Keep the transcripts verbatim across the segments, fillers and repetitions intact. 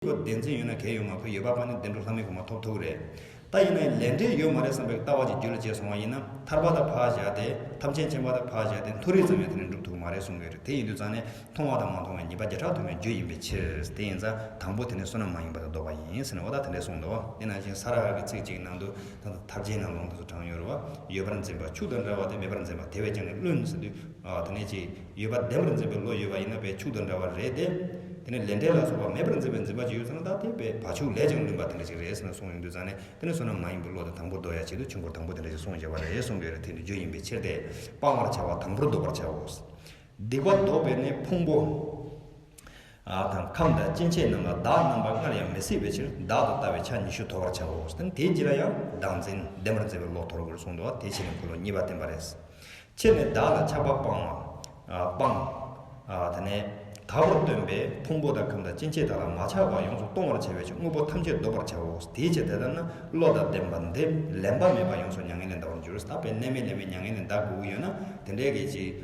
ཁོ་བདེན་འཛིན་ཡོད་ན་གལ་ཡོད་མ་རེད། ཁོ་ཡོད་པ་པ་ནི་བདེ་འགྲོ་ལྷ་མིའི་གོ་འཕང་ཐོབ་ཐུབ་ཀྱི་རེད། ད་ཡིན་ན་ཡང་ལས་འབྲས་ཡོད་མ་རེད་བསམ་པའི་ལྟ་བ་ཅིག་རྒྱུད་ལ་སྐྱེས་སོང་བ་ཡིན་ན། ཐར་པ་དང་ཕར་བཞག་སྟེ་ཐམས་ཅད་མཁྱེན་པ་དང་ཕར་བཞག་སྟེ་མཐོ་རིས་ཙམ་ཡང་དེ་ནས་འགྲུབ་ཐུབ་ཀྱི་མ་རེད་གསུང་གི་ཡོད་རེད། དེ་ཡིན་དུས་ཙང་ནས་མཐོང་བ་དང་མ་མཐོང་བའི་ཉེས་པ་བརྒྱ་ཕྲག་ཐོན་པའི་རྒྱུ་ཡིན་པའི་ཕྱིར། དེ་ཡིན་ཙང་དང་པོ་དེ་ནི་བསོད་ནམས་མ་ཡིན་པ་དང་ལྡོག་པ་ཡིན་ཟེར་ནས་འོ་ད་དེ་འདྲས་གསུངས་འདུག། དེ་ནང་བཞིན་ས་ར་ཧ་གི་ཚིག་གཅིག་ནང་དུ་ད་ལྟ་ཐར་རྒྱན་ནང་ལུང་དུ་དྲངས་ཡོད་རེད་བ། ཡོད་པར་འཛིན་པ་ཆུ་དང་འདྲ་བ་སྟེ། མེད་པར་འཛིན་པ་དེ་བས་ཀྱང་ནི་རློན་ཟེར་དུས། ཨ་དེ་ནས་ཅིག་ཡོད་པ་བདེན་པར་འཛིན་པའི་བློ་ཡོད་པ་ཡིན་ན་བས་ཆུ་དང་འདྲ་བ་རེད་དེ། དེ་ནས་ལས་འབྲས་ལ་སོགས་པ་མེད་པར་འཛིན་པའི་འཛིན་པ་ཅིག་ཡོད་ཙང་ད་དེ་བས་བ་ཕྱུགས་ལས་ཀྱང་རློན་པ་དེ་འདྲ་ཅིག་རེད་ཟེར་ནས་གསུངས་ཡོང་དུས་ཙང་ནས། དེ་ནས་བསོད་ནམས་མ་ཡིན་པའི་བློ་དེ་དང་པོ་ལྡོག་ཡ་ཆེད་དུ་ཆུ་འཁོར་དང་པོ་དེ་འདྲ་ཞིག་གསུངས་བཞག་པ་རེད་གསུང་གི་ཡོད་རེད། དེ་ནི་རྒྱུ་ཡིན་པའི་ཕྱིར་ཏེ། སྤང་བར་བྱ་བ་དང་པོར་བཟློག་པར་བྱའོ། སྡིག་པ་བཟློག་པས་ནི་ཕུང་པོ་ཨ་དང་ཁམས་དང་སྐྱེ་མཆེད་རྣམས་ལ་བདག་རྣམ་པ་སྔར་ཡང་མི་སྲིད་པའི་ཕྱིར་བདག་ཏུ་ལྟ་བའི་ཆ་ཉི་ཤུ་དོར་བར་བྱའོ། དེ་ནི་དེའི་རྗེས་ལ་ཡང་བདག་འཛིན་བདེན་པར་འཛིན་པའི་བློ་དོར་དགོས་གསུངས་འདུག། དེ་ཕྱིར་ནི་འཁོར་ལོ་གཉིས་པ་བསྟན་པ་རེད། ཕྱིར་ནི་བདག་ལ་ཆགས་པ་སྤང་བ། ཨ་སྤང་། ཨ་དེ་ནས་དག་པར་སྟོན་པས་ཕུང་པོ་དང་ཁམས་དང་སྐྱེ་མཆེད་དག་ལ་མ་ཆགས་པ་ཡོངས་སུ་གཏོང་བར་བྱ་བའི་ཕྱིར་དངོས་པོ་ཐམས་ཅད་བཟློག་པར་བྱའོ། དེའི་ཕྱིར་དེ་ལྟར་ན་བློ་དང་ལྡན་པ་འདི་ལེན་པ་མེད་པར་ཡོངས་སུ་མྱ་ངན་ལས་འདའ་བར་འགྱུར། ད་དཔེ་གནས་མེད་ལས་མེད་མྱ་ངན་ལས་འདའ་དགོས་ཀྱི་ཡོད་ན་དེ་འདྲའི་གི་ཅིག་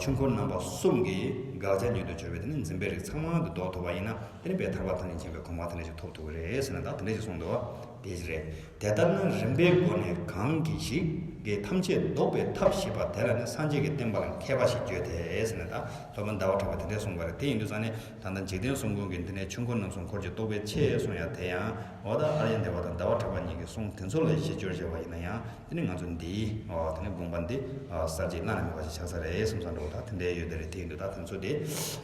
ཆོས་འཁོར་རྣམ་པ་གསུམ་གྱི་དགག་བྱ་ཉིད་དུ་གྱུར་པའི་དེ་ནི་འཛིན་པའི་རིགས་ཚང་མ་འདི་བཟློག་ཐུབ་པ་ཡིན་ན་དེ་ནི་དཔེ་ཐར་པ་ཐམས་ཅད་མཁྱེན་པའི་གོ་འཕང་དེ་འདྲ་ཞིག་ཐོབ་ཐུབ་ཀྱི་རེད་ཟེར་ན་ད་དེ་འདྲ་ཞིག་གསུངས་འདུག། དེ་རེད། དེ་ལྟར་ན་རིམ་པའི་སྒོ་ནས་གང་གིས་ཤིག་གིས་ཐམས་ཅད་བཟློག་པའི་ཐབས་ཤེས་པ་དེ་ལ་ནི་སངས་རྒྱས་ཀྱི་བསྟན་པ་ལ་མཁས་པ་ཞེས་བརྗོད་དེ་ཟེར་ནས་ད་སློབ་དཔོན་ཟླ་བ་གྲགས་པས་དེ་འདྲས་གསུངས་པ་རེད། དེ་ཡིན་དུས་ཙང་ནས་ད་ལྟ་འཇིག་རྟེན་གསུམ་མགོན་གྱི་འདི་ནས་ཆོས་འཁོར་རྣམ་གསུམ་འཁོར་གྱི་རྟོག་པའི་ཆེ་གསུང་ཡ་དེ་ཡང་འོ་ད་ཨཱརྱ་དེ་བ་དང་ཟླ་བ་གྲགས་པ་གཉིས་ཀྱི་གསུང་དེ་ཚོ་ལ་གཞི་བཅོལ་བྱས་པ་ཡིན་ན་ཡང་དེ་ནི་ང་ཚོ་འདིའི་འོ་དེ་ནི་དགོངས་པ་འདི་གསར་བརྗེ་བླ་ན་མེད་པ་ཞིག་ཆགས་ས་རེད་གསུངས་ས་འགྲོ་ད་དེ་འདྲས་ཡོད་དེ་རེད། དེ་ཡིན་དུས་ད་དེ་ཚོ་དེ་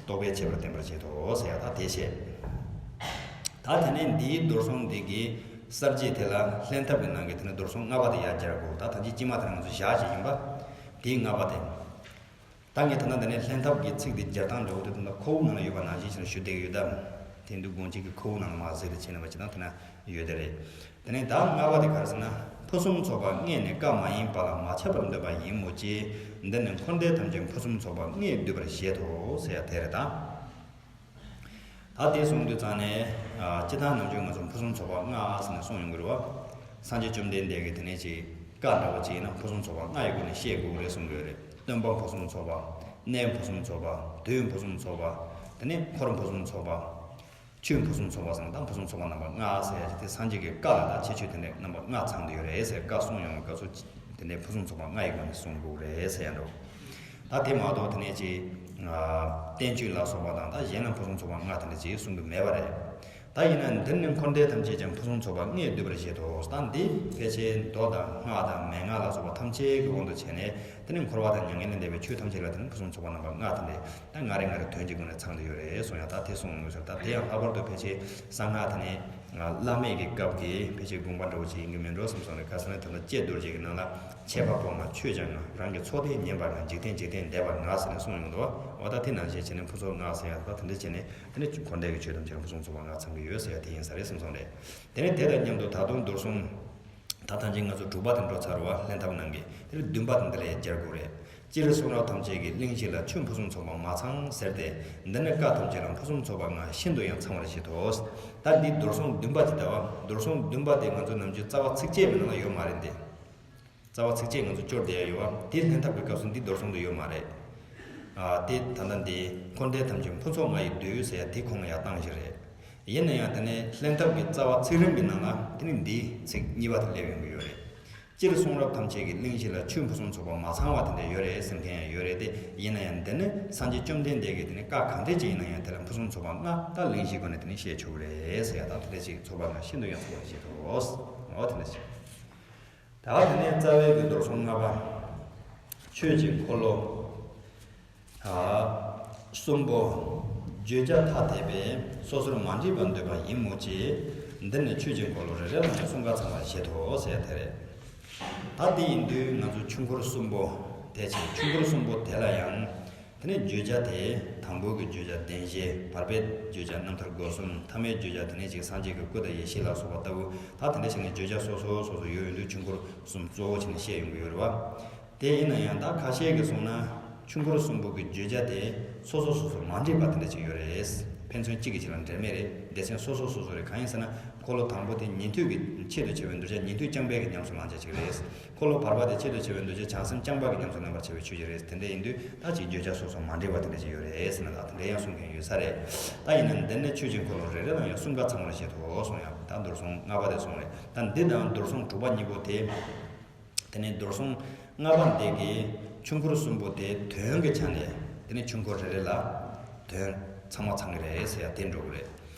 རྟོག་པའི་ཁྱད་པར་བསྟན་པར་བྱེད་དོ་ཟེར་ཡ་ད་དེ་བཤད། ད་དེ་ནས་འདིའི་རྡོར་སྲུང་འདི་གི་གསར་བརྗེ་དེ་ལ་ལྷན་ཐབས་ཀྱི་ནང་གི་དེ་ནས་རྡོར་སྲུང་ལྔ་པ་དེ་ཡར་སྦྱར་དགོས། ད་ད་ཅི་དཀྱིལ་མ་དེ་ང་ཚོ་བཞག་བྱས་ཡིན་པ། དེའི་ལྔ་པ་དེ། ད་ངས་ད་ལྟ་འདི་ནས་ལྷན་ཐབས་ཀྱི་ཚིག་འདི་སྦྱར་སྟངས་འདྲ་བོ་དེ་ད་ལྟ་ཁོ་བོ་ནང་ལ་ཡོད་པ་ནང་བཞིན་བྱས་ནས་ཞུ་བསྡད་ཀྱི་ཡོད་དམ། དེ་འདུག་དགོངས་བྱེད་ཀྱི་ཁོ་བོ་ནང་ལ་མ་གཟིགས་ཏེ་བྱས་ན་མ་བྱས་ན་དེ་ན་ཡོད་དེ་རེད། དེ་ནས་ད་ལྔ་པ་དེ་ག་རེ་ཟེར་ན། ཕུན་སུམ་ཚོགས་པ་ལྔས་ནི་བཀའ་མ་ཡིན་པ་ལ་མ་ཁྱབ་པར་འདོད་པ་ཡིན་མོད་ཀྱི། འདི་ནི་འཁོར་འདས་ཐམས་ཅད་ཕུན་སུམ་ཚོགས་པ་ལྔས་བསྡུས་པར་བཞེད་དོ་ཟེར་ཡ་དེ་རེད་ད། ད་དེ་གསུངས་དུས་ཙང་ནས། ཨ་སྤྱིར་བཏང་ནམ་རྒྱུན་ང་ཚོ་ཕུན་སུམ་ཚོགས་པ་ལྔ་ཟེར་ནས་གསུངས་ཡོང་གི་རེད་བ། སངས་རྒྱས་བཅོམ་ལྡན་འདས་ཀྱིས་དེ་ནས་ཅིག་བཀའ་འདྲ་བོ་ཅིག་ཡིན་ན་ཕུན་སུམ་ཚོགས་པ་ལྔ་ཡི་སྒོ་ནས་བཤད་དགོས་ཀྱི་རེད་གསུངས་ཡོད་རེད། སྟོན་པ་ཕུན་སུམ་ཚོགས་པ། གནས་ཕུན་སུམ་ཚོགས་པ། དུས་ཕུན་སུམ་ཚོགས་པ། དེ་ནས་འཁོར་ཕུན་སུམ་ཚོགས་པ། ཆོས་ཕུན་སུམ་ཚོགས་པ་ཟེར་ན་ད་ཕུན་སུམ་ཚོགས་པ་རྣམ་པ་ལྔ་ཟེར་ཡ་ཅིག་དེ་སངས་རྒྱས་ཀྱི་བཀའ་ལ་ད་ཁྱད་ཆོས་དེ་འདྲ་རྣམ་པ་ལྔ་ཚང་བསྡད་ཡོད་རེད་ཟེར་བཀའ་གསུངས་ཡོང་བའི་སྐབས་སུ། དེ་ནས་ཕུན་སུམ་ཚོགས་པ་ལྔ་ཡི་སྒོ་ནས་གསུང་དགོས་རེད་ཟེར་ཡ་འགྲོ། ད་དེ་མ་གཏོགས་དེ་ནས་ཅིག་བསྟན་བཅོས་ལ་སོགས་པ་དང་ད་གཞན་ལ་ཕུན་སུམ་ཚོགས་པ་ལྔ་དེ་འདྲ་ཅིག་གསུང་གི་མེད་པ་རེད། ད་ཡིན་ན་འདིར་ནི་འཁོར་འདས་ཐམས་ཅད་ཀྱང་ཕུན་སུམ་ཚོགས་པ་ལྔས་བསྡུས་པར་བཞེད་དོ། ད་འདི་ཕལ་ཆེར་མདོ་དང་སྔགས་དང་མན་ངག་ལ་སོགས་པ་ཐམས་ཅད་ཀྱི་དབང་དུ་བྱས་ནས་དེ་ནི་འཁོར་བ་དང་མྱ་ངན་ལས་འདས་པའི་ཆོས་ཐམས་ཅད་ལ་དེ་ནི་ཕུན་སུམ་ཚོགས་པ་རྣམ་པ་ལྔ་དེ་འདྲ་ད་ལྔ་རེ་ལྔ་རེ་དོན་གྱི་སྒོ་ནས་ཚང་བསྡད་ཡོད་རེད་གསུང་ཡ་ད་དེ་གསུངས་ཡོད་ཟེར། ད་དེ་ཡང་ལྷག་པར་དུ་ཕལ་ཆེར་གསང་སྔགས་དེ་ནི། བླ་མེད་ཀྱི་སྐབས་ཀྱི་ཕལ་ཆེར་དགོངས་པ་འདྲ་བོ་ཅིག་ཡིན་གྱི་མིན་འགྲོ་བསམ་སོང་རེད། ག་ཟེར་ན་ད་ལྟ་ལྕེ་རྡོ་རྗེ་གི་ནང་ལ་འཆད་པ་པོ་ང་ཆོས་ཀྱང་ང་རང་གི་ཚོགས་དེ་ཉན་པ་ང་འཇིག་རྟེན་འཇིག་རྟེན་འདས་པ་ང་ཟེར་ནས་གསུངས་ཡོང་འདུག་བ། འོ་ད་དེ་ནང་བཞིན་བྱས་ནས་ཕུན་ཚོགས་ལྔ་ཟེར་ཡ་ད་དེ་འདྲ་བྱས་ནས་དེ་ནས་འཁོར་འདས་ཀྱི་ཆོས་ཐམས་ཅད་ལ་ཕུན་སུམ་ཚོགས་པ་ལྔ་ཚང་གི་ཡོད་ཟེར་ཡ་དེ་ཡིན་ས་རེད་བསམ་སོང་རེད། དེ་ནས་དེ་དང་མཉམ་དུ་ད་དུང་རྡོར་གསུམ། ད་ཐམས་ཅད་ང་ཚོ་དྲུག་པ་དེ་འགྲོ་ཚར་བ་ལྷན་ཐབས་ནང་གི་དེ་ནས་བདུན་པ་དེ་འདི་ལ་ཡང་སྦྱར་དགོས་རེད། སྤྱིར་གསུང་རབ་ཐམས་ཅད་ཀྱི་གླེང་གཞི་ལ་ཆོས་ཕུན་སུམ་ཚོགས་པ་མ་ཚང་ཟེར་ཏེ། འདི་ནི་བཀའ་ཐམས་ཅད་ལ་ཕུན་སུམ་ཚོགས་པ་ལྔ་ཤིན་ཏུ་ཡང་ཚང་བར་བཞེད་དོ། ད་འདི་རྡོར་གསུང་བདུན་པ་དེ་ལྟ་བ། རྡོར་གསུང་བདུན་པ་དེ་ང་ཚོ་ནམ་རྒྱུན་རྩ་བ་ཚིགས་བཅད་པའི་ནང་ལ་ཡོད་མ་རེད་དེ། རྩ་བ་ཚིགས་བཅད་ང་ཚོ་སྐྱོར་བསྡད་ཡ་ཡོད་བ། དེ་ལྷན་ཐབས་ཀྱི་སྐབས་སུ་འདི་རྡོར་གསུང་དུ་ཡོད་མ་རེད། ཨ་དེ་ད་ལྟ་འདི་འཁོར་འདས་ཐམས་ཅད་ཕུན་ཚོགས་ལྔ་ཡིས་བསྡུས་ཟེར་ཡ་དེ་ཁོང་ལ་ཡར་བཏང་ཞིག་རེད། ཡིན་ན་ཡང་དེ་ནས་ལྷན་ཐབས་ཀྱི་རྩ་བ་ཚིག་རིམ་གྱི་ནང་ལ་དེ་ནི་འདིའི་ཚིག་གཉིས་པ་དེ་སླེབས་ཡོང་གི་ཡོད་རེད། སྤྱིར་གསུང་རབ་ཐམས་ཅད་ཀྱི་གླེང་གཞི་ལ་ཆོས་ཕུན་སུམ་ཚོགས་པ་མ་ཚང་བ་དེ་འདྲ་ཡོད་རེད་ཟེར་མཁན་ཡང་ཡོད་རེད་དེ། ཡིན་ན་ཡང་འདི་ནི་སངས་རྒྱས་བཅོམ་ལྡན་འདས་ཀྱིས་དེ་ནི་བཀའ་གང་དྲིས་ཅིག་ཡིན་ན་ཡང་དེ་ལ་ཕུན་སུམ་ཚོགས་པ་ལྔ་ད་གླེང་གཞིའི་སྒོ་ནས་དེ་ནི་བཤད་ཆོག་གི་རེད་ཟེར་ཡ་ད་དེ་འདྲ་ཅིག་ཚོགས་པ་ལྔ་ཤིན་ཏུ་ཡང་ཚོགས་པར་བཞེད་དོ། འོ་དེ་འདྲ་ཅིག་ད་དེ་ནས་རྩ་བའི་གི་རྡོར་གསུང་ལྔ་པ། ཆོས་ཀྱི་འཁོར་ལོ། གསུམ་པོ། བརྗོད་བྱ་ཐ་དད་པས་སོ་སོར་མ་འདྲེས་པར་འདོད་པ་ཡིན་མོད་ཀྱི། འདི་ནི་ཆོས་ཀྱི་འཁོར་ལོ་རེ་རེ་ལ་ཡང་གསུམ་ཀ་ཚང་བར་བཞེད་དོ་ཟེར་ཡ་དེ་རེད། ད་དེ་ཡིན་དུས་ང་ཚོ་ཆོས་འཁོར་གསུམ་པོ། དེ་ཕྱིར་ཆོས་འཁོར་གསུམ་པོ་དེ་ལ་ཡང་། དེ་ནས་བརྗོད་བྱ་དེ། དང་པོའི་གི་བརྗོད་བྱ་བདེན་བཞི། བར་པའི་བརྗོད་བྱ་རྣམ་ཐར་སྒོ་གསུམ། ཐ་མའི་བརྗོད་བྱ་དེ་ནས་ཅིག་སངས་རྒྱས་ཀྱི་སྐུ་དང་ཡེ་ཤེས་ལ་སོགས་པ་ལྟ་བུ། ད་དེ་འདྲ་བྱས་ནས་བརྗོད་བྱ་སོ་སོ་སོ་སོ་ཡོད་ཡོད་དུས་ཆོས་འཁོར་གསུམ་གཙོ་བོ་བྱས་ནས་བཤད་ཡོང་གི་ཡོད་རེད་བ། དེ་ཡིན་ན་ཡང་ད་ཁ་ཤས་ཀྱིས་གསུངས་ན། ཆོས་འཁོར་གསུམ་པོ་གི་བརྗོད་བྱ་དེ་སོ་སོ་སོ་སོ་མ་འདྲེས་པ་དེ་འདྲ་ཅིག་ཡོད་རེད། ཕན་ཚུན་གཅིག་གིས་གཅིག་ལ་འབྲེལ་མེད་རེད། སྡེ་ཚན་སོ་སོ་སོ་སོ་རེད། གང་ཡིན་ཟེར་ན། འཁོར་ལོ་དང་པོ་དེ་ཉན་ཐོས་ཀྱི་ཆེད་དུ་བྱ་བའི་གདུལ་བྱ་ཉན་ཐོས་རྐྱང་པའི་གི་ཉམས་སུ་བླང་བྱ་ཅིག་རེད། འཁོར་ལོ་བར་པ་དེ་ཆེད་དུ་བྱ་བའི་གདུལ་བྱ་བྱང་སེམས་རྐྱང་པ་གི་ཉམས་སུ་བླང་བར་བྱ་བའི་ཆོས་ཅིག་རེད། དེ་འདྲ་ཡིན་དུས་ད་ཅིག་བརྗོད་བྱ་སོ་སོ་མ་འདྲེས་པ་དེ་འདྲ་ཅིག་ཡོད་རེད་ཟེར་ན། ད་དེ་འདྲ་ཡང་གསུང་མཁན་ཡོད་ས་རེད། ད་ཡིན་ན་འདི་ནི་ཆོས་ཀྱི་འཁོར་ལོ་རེ་རེ་ལའང་གསུམ་ཀ་ཚང་བར་བྱེད་དོ་གསུངས་ཡ། ད་མདོར་གསུངས་ལྔ་པ་དེ་གསུངས་རེད། ད་འདི་དང་མདོར་གསུངས་དྲུག་པ་གཉིས་པོ་དེ། དེ་ནས་མདོར་གསུངས་ལྔ་པ་འདི་གི་ཆོས་འཁོར་གསུམ་པོ་དེ་དོན་གྱི་ཆ་ནས་དེ་ནས་ཆོས་འཁོར་རེ་རེ་ལ་དོན་ཚང་མ་ཚང་གི་རེད་ཟེར་ཡ་དེ་འགྲོ་གི་རེད།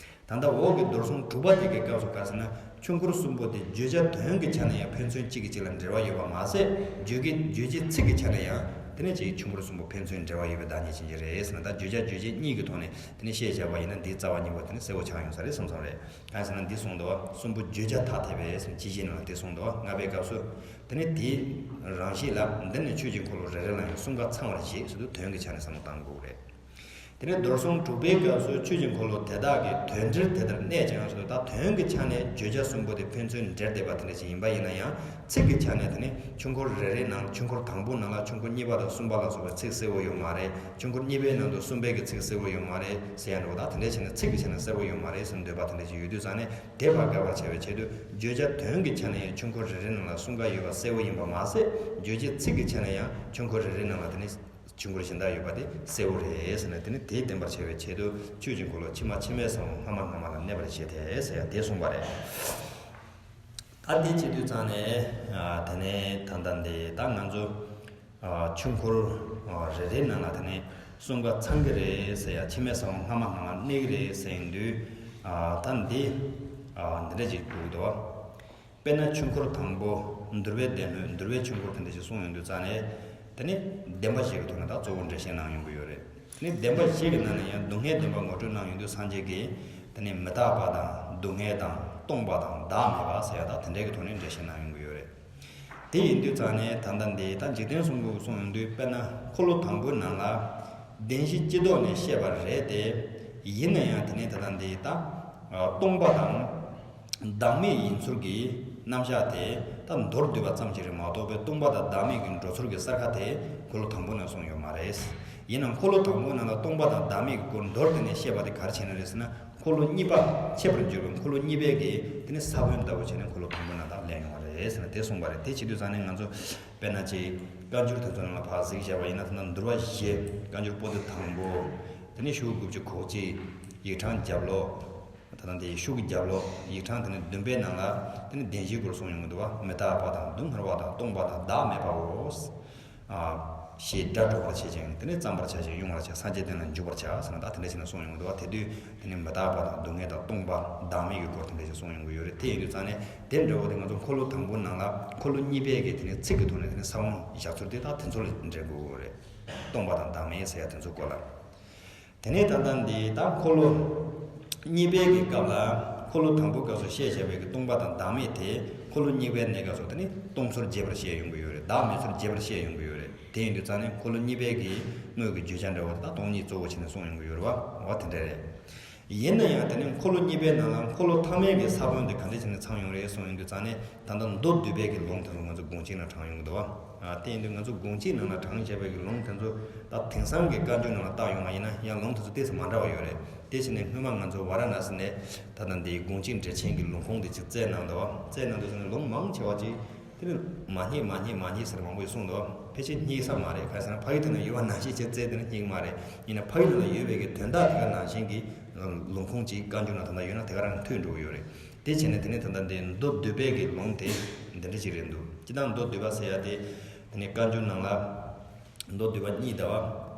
ད་ལྟ་འོག་གི་མདོར་གསུངས་དྲུག་པ་དེ་གི་སྐབས་སུ་ག་ཟེར་ན། ཆོས་འཁོར་གསུམ་པོ་དེ་བརྗོད་བྱ་དོན་གྱི་ཆ་ནས་ཡང་ཕན་ཚུན་གཅིག་གིས་གཅིག་ལ་འབྲེལ་བ་ཡོད་པ་མ་ཟད། རྗོད་ཀྱི་རྗོད་བྱེད་ཚིག་གི་ཆ་ནས་ཡང་དེ་ནས་ཅིག་ཆོས་འཁོར་གསུམ་པོ་ཕན་ཚུན་འབྲེལ་བ་ཡོད་པའི་བདག་ཉིད་ཅན་གྱི་རེད་ཟེར་ན། ད་བརྗོད་བྱ་རྗོད་བྱེད་གཉིས་ཀྱི་ཐོག་ནས་དེ་ནས་བཤད་བྱས་པ་ཡིན་ན་འདིའི་རྩ་བ་གཉིས་པོ་དེ་ནས་གསལ་པོ་ཆགས་ཡོང་ས་རེད་བསམ་བསམ་རེད། གང་ཟེར་ན་འདི་གསུངས་འདུག་བ། གསུམ་པོ་བརྗོད་བྱ་ཐ་དད་པས་ཟེར་ནས་ཇི་བཞིན་ནོ་དེ་གསུངས་འདུག་བ། ལྔ་པའི་སྐབས་སུ། དེ་ནས་དེའི་རང་བཞིན་ལ་འདི་ནི་ཆོས་ཀྱི་འཁོར་ལོ་རེ་རེ་ལ་ཡང་གསུམ་ཀ་ཚང་བར་བྱེད་ཟེར་དུས་དོན་གྱི་ཆ་ནས་བསམ་བློ་བཏང་དགོས་རེད། དེ་ནས་མདོར་གསུངས་དྲུག་པའི་སྐབས་སུ་ཆོས་ཀྱི་འཁོར་ལོ་དེ་དག་གི་དོན་འབྲེལ་དེ་ལྟར་གནས་ཀྱང་ཟེར་དུས། ད་དོན་གྱི་ཆ་ནས་བརྗོད་བྱ་གསུམ་པོ་དེ་ཕན་ཚུན་འབྲེལ་བསྡད་པ་དེ་འདྲ་ཞིག་ཡིན་པ་ཡིན་ན་ཡང་། ཚིག་གི་ཆ་ནས་དེ་ནི་ཆོས་འཁོར་རེ་རེའི་ནང་། ཆོས་འཁོར་དང་པོའི་ནང་ལ་ཆོས་འཁོར་གཉིས་པ་དང་གསུམ་པ་ལ་སོགས་པའི་ཚིག་གསལ་བོ་ཡོད་མ་རེད། ཆོས་འཁོར་གཉིས་པའི་ནང་དུ་གསུམ་པའི་གི་ཚིག་གསལ་བོ་ཡོད་མ་རེད་ཟེར་ཡ་འདྲ་བོ། ད་དེ་འདྲ་བྱས་ན་ཚིག་གི་ཆ་ནས་གསལ་བོ་ཡོད་མ་རེད་ཟེར་འདོད་པ་དེ་འདྲ་ཞིག་ཡོད་དུས་ཙང་ནས། དེ་ཕར་དགག་པར་བྱ་བའི་ཆེད་དུ་བརྗོད་བྱ་དོན་གྱི་ཆ་ནས་ཡང་ཆོས་འཁོར་རེ་རེའི་ནང་ལ་གསུམ་ཀ་ཡོད་པ་གསལ་བོ་ཡིན་པ་མ་ཟད། རྗོད་བྱེད་ཚིག་གི་ཆ་ནས་ཡང་ཆོས་འཁོར་རེ་རེའི་ནང་ལ་དེ་ནི་ཆོས་འཁོར་གཞན་དག་ཡོད་པ་དེ་གསལ་བོ་རེད་ཟེར་ནས། དེ་ནི་དེ་བསྟན་པར་བྱ་བའི་ཆེད་དུ་ཆོས་ཀྱི་འཁོར་ལོ་ཕྱི་མ་ཕྱི་མའི་ས་བོན་སྔ་མ་སྔ་མ་ལ་གནས་པར་བཞེད་དེ་ཟེར་ཡ་དེ་གསུངས་པ་རེད། ད་དེ་བྱེད་དུས་ཙང་ནས། ཨ། དེ་ནས་ད་ལྟ་འདི་ད་ང་ཚོ། ཨ། ཆོས་འཁོར། ཨ། རེ་རེའི་ནང་ལ་དེ་ནས་གསུམ་ཀ་ཚང་གི་རེད་ཟེར་ཡ། ཕྱི་མའི་ས་བོན་སྔ་མ་སྔ་མ་གནས་ཀྱི་རེད་ཟེར་ཡིན་དུས། ཨ། ད་འདི། ཨ། འདི་འདྲ་ཅིག་འདུག་དོ། དཔེར་ན་ཆོས་འཁོར་དང་པོ་འདུལ་བའི་སྡེ་སྣོད། འདུལ་བའི་ཆོས་འཁོར་དེ་འདྲ་ཞིག་གསུངས་ཡོང་དུས་ཙང་ནས། དེ་ནི་བདེན་པ་བཞི་གི་ཐོག་ནས་ད་གཙོ་བོ་འགྲེལ་བཤད་གནང་ཡོང་གི་ཡོད་རེད། དེ་ནི་བདེན་པ་བཞི་གི་ནང་ནས་ཡང་སྡུག་བསྔལ་བདེན་པ་ངོ་སྤྲོད་གནང་ཡོང་དུས་སངས་རྒྱས་ཀྱིས་དེ་ནི་མི་རྟག་པ་དང་སྡུག་བསྔལ་དང་སྟོང་པ་དང་བདག་མེད་པ་ཟེར་ཡ་ད་དེ་འདྲའི་གི་ཐོག་ནས་འགྲེལ་བཤད་གནང་ཡོང་གི་ཡོད་རེད། དེ་ཡིན་དུས་ཙང་ནས་ད་ལྟ་འདི་ད་འཇིག་རྟེན་གསུམ་མགོན་གསུངས་ཡོང་དུས། དཔེར་ན་འཁོར་ལོ་དང་པོའི་ནང་ལ་བདེན་བཞི་སྤྱི་ལྡོག་ནས་བཤད་པ་རེད་དེ། ཡིན་ན་ཡང་དེ་ནས་ད་ལྟ་འདི་ད་སྟོང་པ་དང་བདག་མེད་ཡིན་ཚུལ་གྱི་རྣམ་གཞག་དེ་ད་མདོར་བསྡུས་པ་ཙམ་ཞིག་རེད་མ་གཏོགས་པའི་སྟོང་པ་དང་བདག་མེད་ཀྱི་འགྲོ་ཚུལ་གྱི་གསལ་ཁ་དེ་འཁོར་ལོ་དང་པོ་ནང་གསུངས་ཡོད་མ་རེད། ཡིན་ནའང་འཁོར་ལོ་དང་པོའི་ནང་ལ་སྟོང་པ་དང་བདག་མེད་ཀྱི་སྐོར་མདོར་བསྡུས་ནས་བཤད་པ་དེ་ག་རེ་བྱས་ནས་རེད་ཟེར་ན། འཁོར་ལོ་གཉིས་པ་འཆད་པར་འགྱུར་བའི་འཁོར་ལོ་གཉིས་པའི་གི་དེ་ནི་ས་བོན་ལྟ་བུ་བྱས་ནས་འཁོར་ལོ་དང་པོའི་ནང་ལ་གླེང་ཡོང་བ་རེད་ཟེར་ནས་དེ་གསུངས་པ་རེད། དེ་བྱེད་དུས་ཙང་ནས་ང་ཚོ་དཔེར་ན་ཅིག་བཀའ་འགྱུར་དེ་ཚོ་ནང་ལ་ཕར་གཟིགས་བྱས་པ་ཡིན་ན། ད་ལྟ་འདུལ་བ་བཞི། བཀའ་འགྱུར་པོ་ཏི་དང་པོ། དེ་ནས་ཤོག་དགུ་བཅུ་གོ་གཅིག། ཡིག་ཕྲེང་བརྒྱད་ལོ། ད་ལྟ་འདི་ཤོག་བརྒྱད་ལོ། ཡིག་ཕྲེང་དེ་ནས་བདུན་པའི་ནང་ལ་དེ་ནས་བདེན་བཞིའི་སྐོར་གསུངས་ཡོང་གི་འདུག་བ། མི་རྟག་པ་དང་སྡུག་བསྔལ་བ་དང་སྟོང་པ་དང་བདག་མེད་པའོ། ཞེས་སྒྲ་སྒྲོག་པར་བྱེད་ཅིང་། དེ་ནས་བརྩམ་པར་བྱ་ཞིང་དབྱུང་བར་བྱ། སངས་རྒྱས་བསྟན་ལ་འཇུག་པར་བྱ་ཟེར་ན། ད་དེ་འདྲ་བྱས་ནས་གསུངས་ཡོང་གི་འདུག་བ། དེ་དུས་དེ་ནི་མི་རྟག་པ་དང་སྡུག་བསྔལ་དང་སྟོང་པ་བདག་མེད་ཀྱི་སྐོར་དེ་འདྲ་ཞིག་གསུངས་ཡོང་གི་ཡོད་རེད། དེ་ཡིན་དུས་ཙང་ནས་དེ་འདྲ་བོ་དེ་ང་ཚོ་འཁོར་ལོ་དང་པོའི་ནང་ལ་འཁོར་ལོ་གཉིས་པའི་གི་དེ་ནི་ཚིག་གི་ཐོག་ནས་དེ་ནི་ས་བོན་བཞག་ཚུལ་དེ་ད་དེ་ཚོ་ལ་འབྲེལ་དགོས་ཀྱི་རེད། སྟོང་པ་དང་བདག་མེད་ཟེར་ཡ་དེ་ཚོ་སྐོར་ལ། དེ་ནས་ད་ལྟ་འདི་ད་འཁོར་ལོ་གཉིས་པའི་གི་སྐབས་ལ། འཁོར་ལོ་དང་པོའི་སྐབས་སུ་བཤད་བྱ་བའི་གི་སྟོང་པ་དང་བདག་མེད་དེ་འཁོར་ལོ་གཉིས་པའི་གནས་སྐབས་སུ་དེ་ནི་སྟོང་ཚུལ་རྒྱས་པར་བཤད་ཡོང་གི་ཡོད་རེད། བདག་མེད་ཚུལ་རྒྱས་པར་བཤད་ཡོང་གི་ཡོད་རེད། དེ་ཡིན་དུས་ཙང་ནས་འཁོར་ལོ་གཉིས་པའི་གི་དངོས་ཀྱི་བརྗོད་བྱ་འདྲ་བོ་དེ་ད་སྟོང་ཉིད་གཙོ་བོ་བྱས་ནས་གསུངས་ཡོང་གི་ཡོད་རེད་བ། འོ་དེ་འདྲ་རེད། ཡིན་ན་ཡང་དེ་ནི་འཁོར་ལོ་གཉིས་པའི་ནང་ལ་འཁོར་ལོ་ཐ་མའི་གི་ས་བོན་དེ་ག་འདྲ་བྱས་ནས་ཚང་ཡོང་རེད་གསུངས་ཡོང་དུས་ཙང་ནས། ད་ལྟ་མདོ་སྡུད་པའི་གི་ལུང་དེ་ཚོ་ང་ཚོ་དགོངས་གཅིག་ནང་དྲངས་ཡོང་གི་འདུག་བ། ཨ། དེ་ཡིན་དུས་ང་ཚོ་དགོངས་གཅིག་ནང་ལ་དྲངས་བྱས་པའི་གི་ལུང་དེ་ཚོ་ད་དེང་སང་གི་བཀའ་འགྱུར་ནང་ལ་བལྟ་ཡོང་བ་ཡིན་ན་ཡང་ལུང་དེ་ཚོ་ཏོག་ཙམ་མ་འདྲ་བ་ཡོད་རེད། དེ་བྱས་ནས་སྔོན་མ་ང་ཚོ་ཝཱ་ར་ཎ་སི་ནས་ད་ལྟ་འདིའི་དགོངས་གཅིག་འགྲེལ་ཆེན་གྱི་ལུང་ཁུངས་དེ་ཅིག་བཙལ་གནང་འདུག་བ། བཙལ་གནང་དུས་ཙང་ནས་ལུང་མང་ཆེ་བ་ཅིག་དེ་ནི་མ་རྙེད་མ་རྙེད་མ་རྙེད་ཟེར་མང་པོ་ཞིག་གསུངས་འདུག་བ། ཕལ་ཆེར་རྙེད་ས་མ་རེད། ག་རེ་ཟེར་ན་ཕ་ཡུལ་དེ་ན་ཡོད་པ་ནང་བཞིན་བྱས་བཙལ་དེ་ནི་རྙེད་མ་རེད། ཡིན་ན་ཕ་ཡུལ་དེ་ན་ཡོད་པའི་གི་དོན་དག་དེ་ག་ནང་བཞིན་གྱི་ལུང་ཁུངས་ཅིག་བཀའ་འགྱུར་ནང་ད་ལྟ་ཡོད་ན་དེ་ག་རང་ཐོན་འགྲོ་གི་ཡོད་རེད། དེ་བྱས་ནས་དེ་ནས་ད་ལྟ་འདི་མདོ་སྡུད་པའི་གི་ལུང་དེ་འདི་འདྲ་ཅིག་རེད་འདུག་སྤྱིར་བཏང་མདོ་སྡུད་པ་ཟེར་ཡ་དེ་དེ་ནས་བཀའ་འགྱུར་ནང་ལ། མདོ་སྡུད་པ་གཉིས་ཟླ་བ།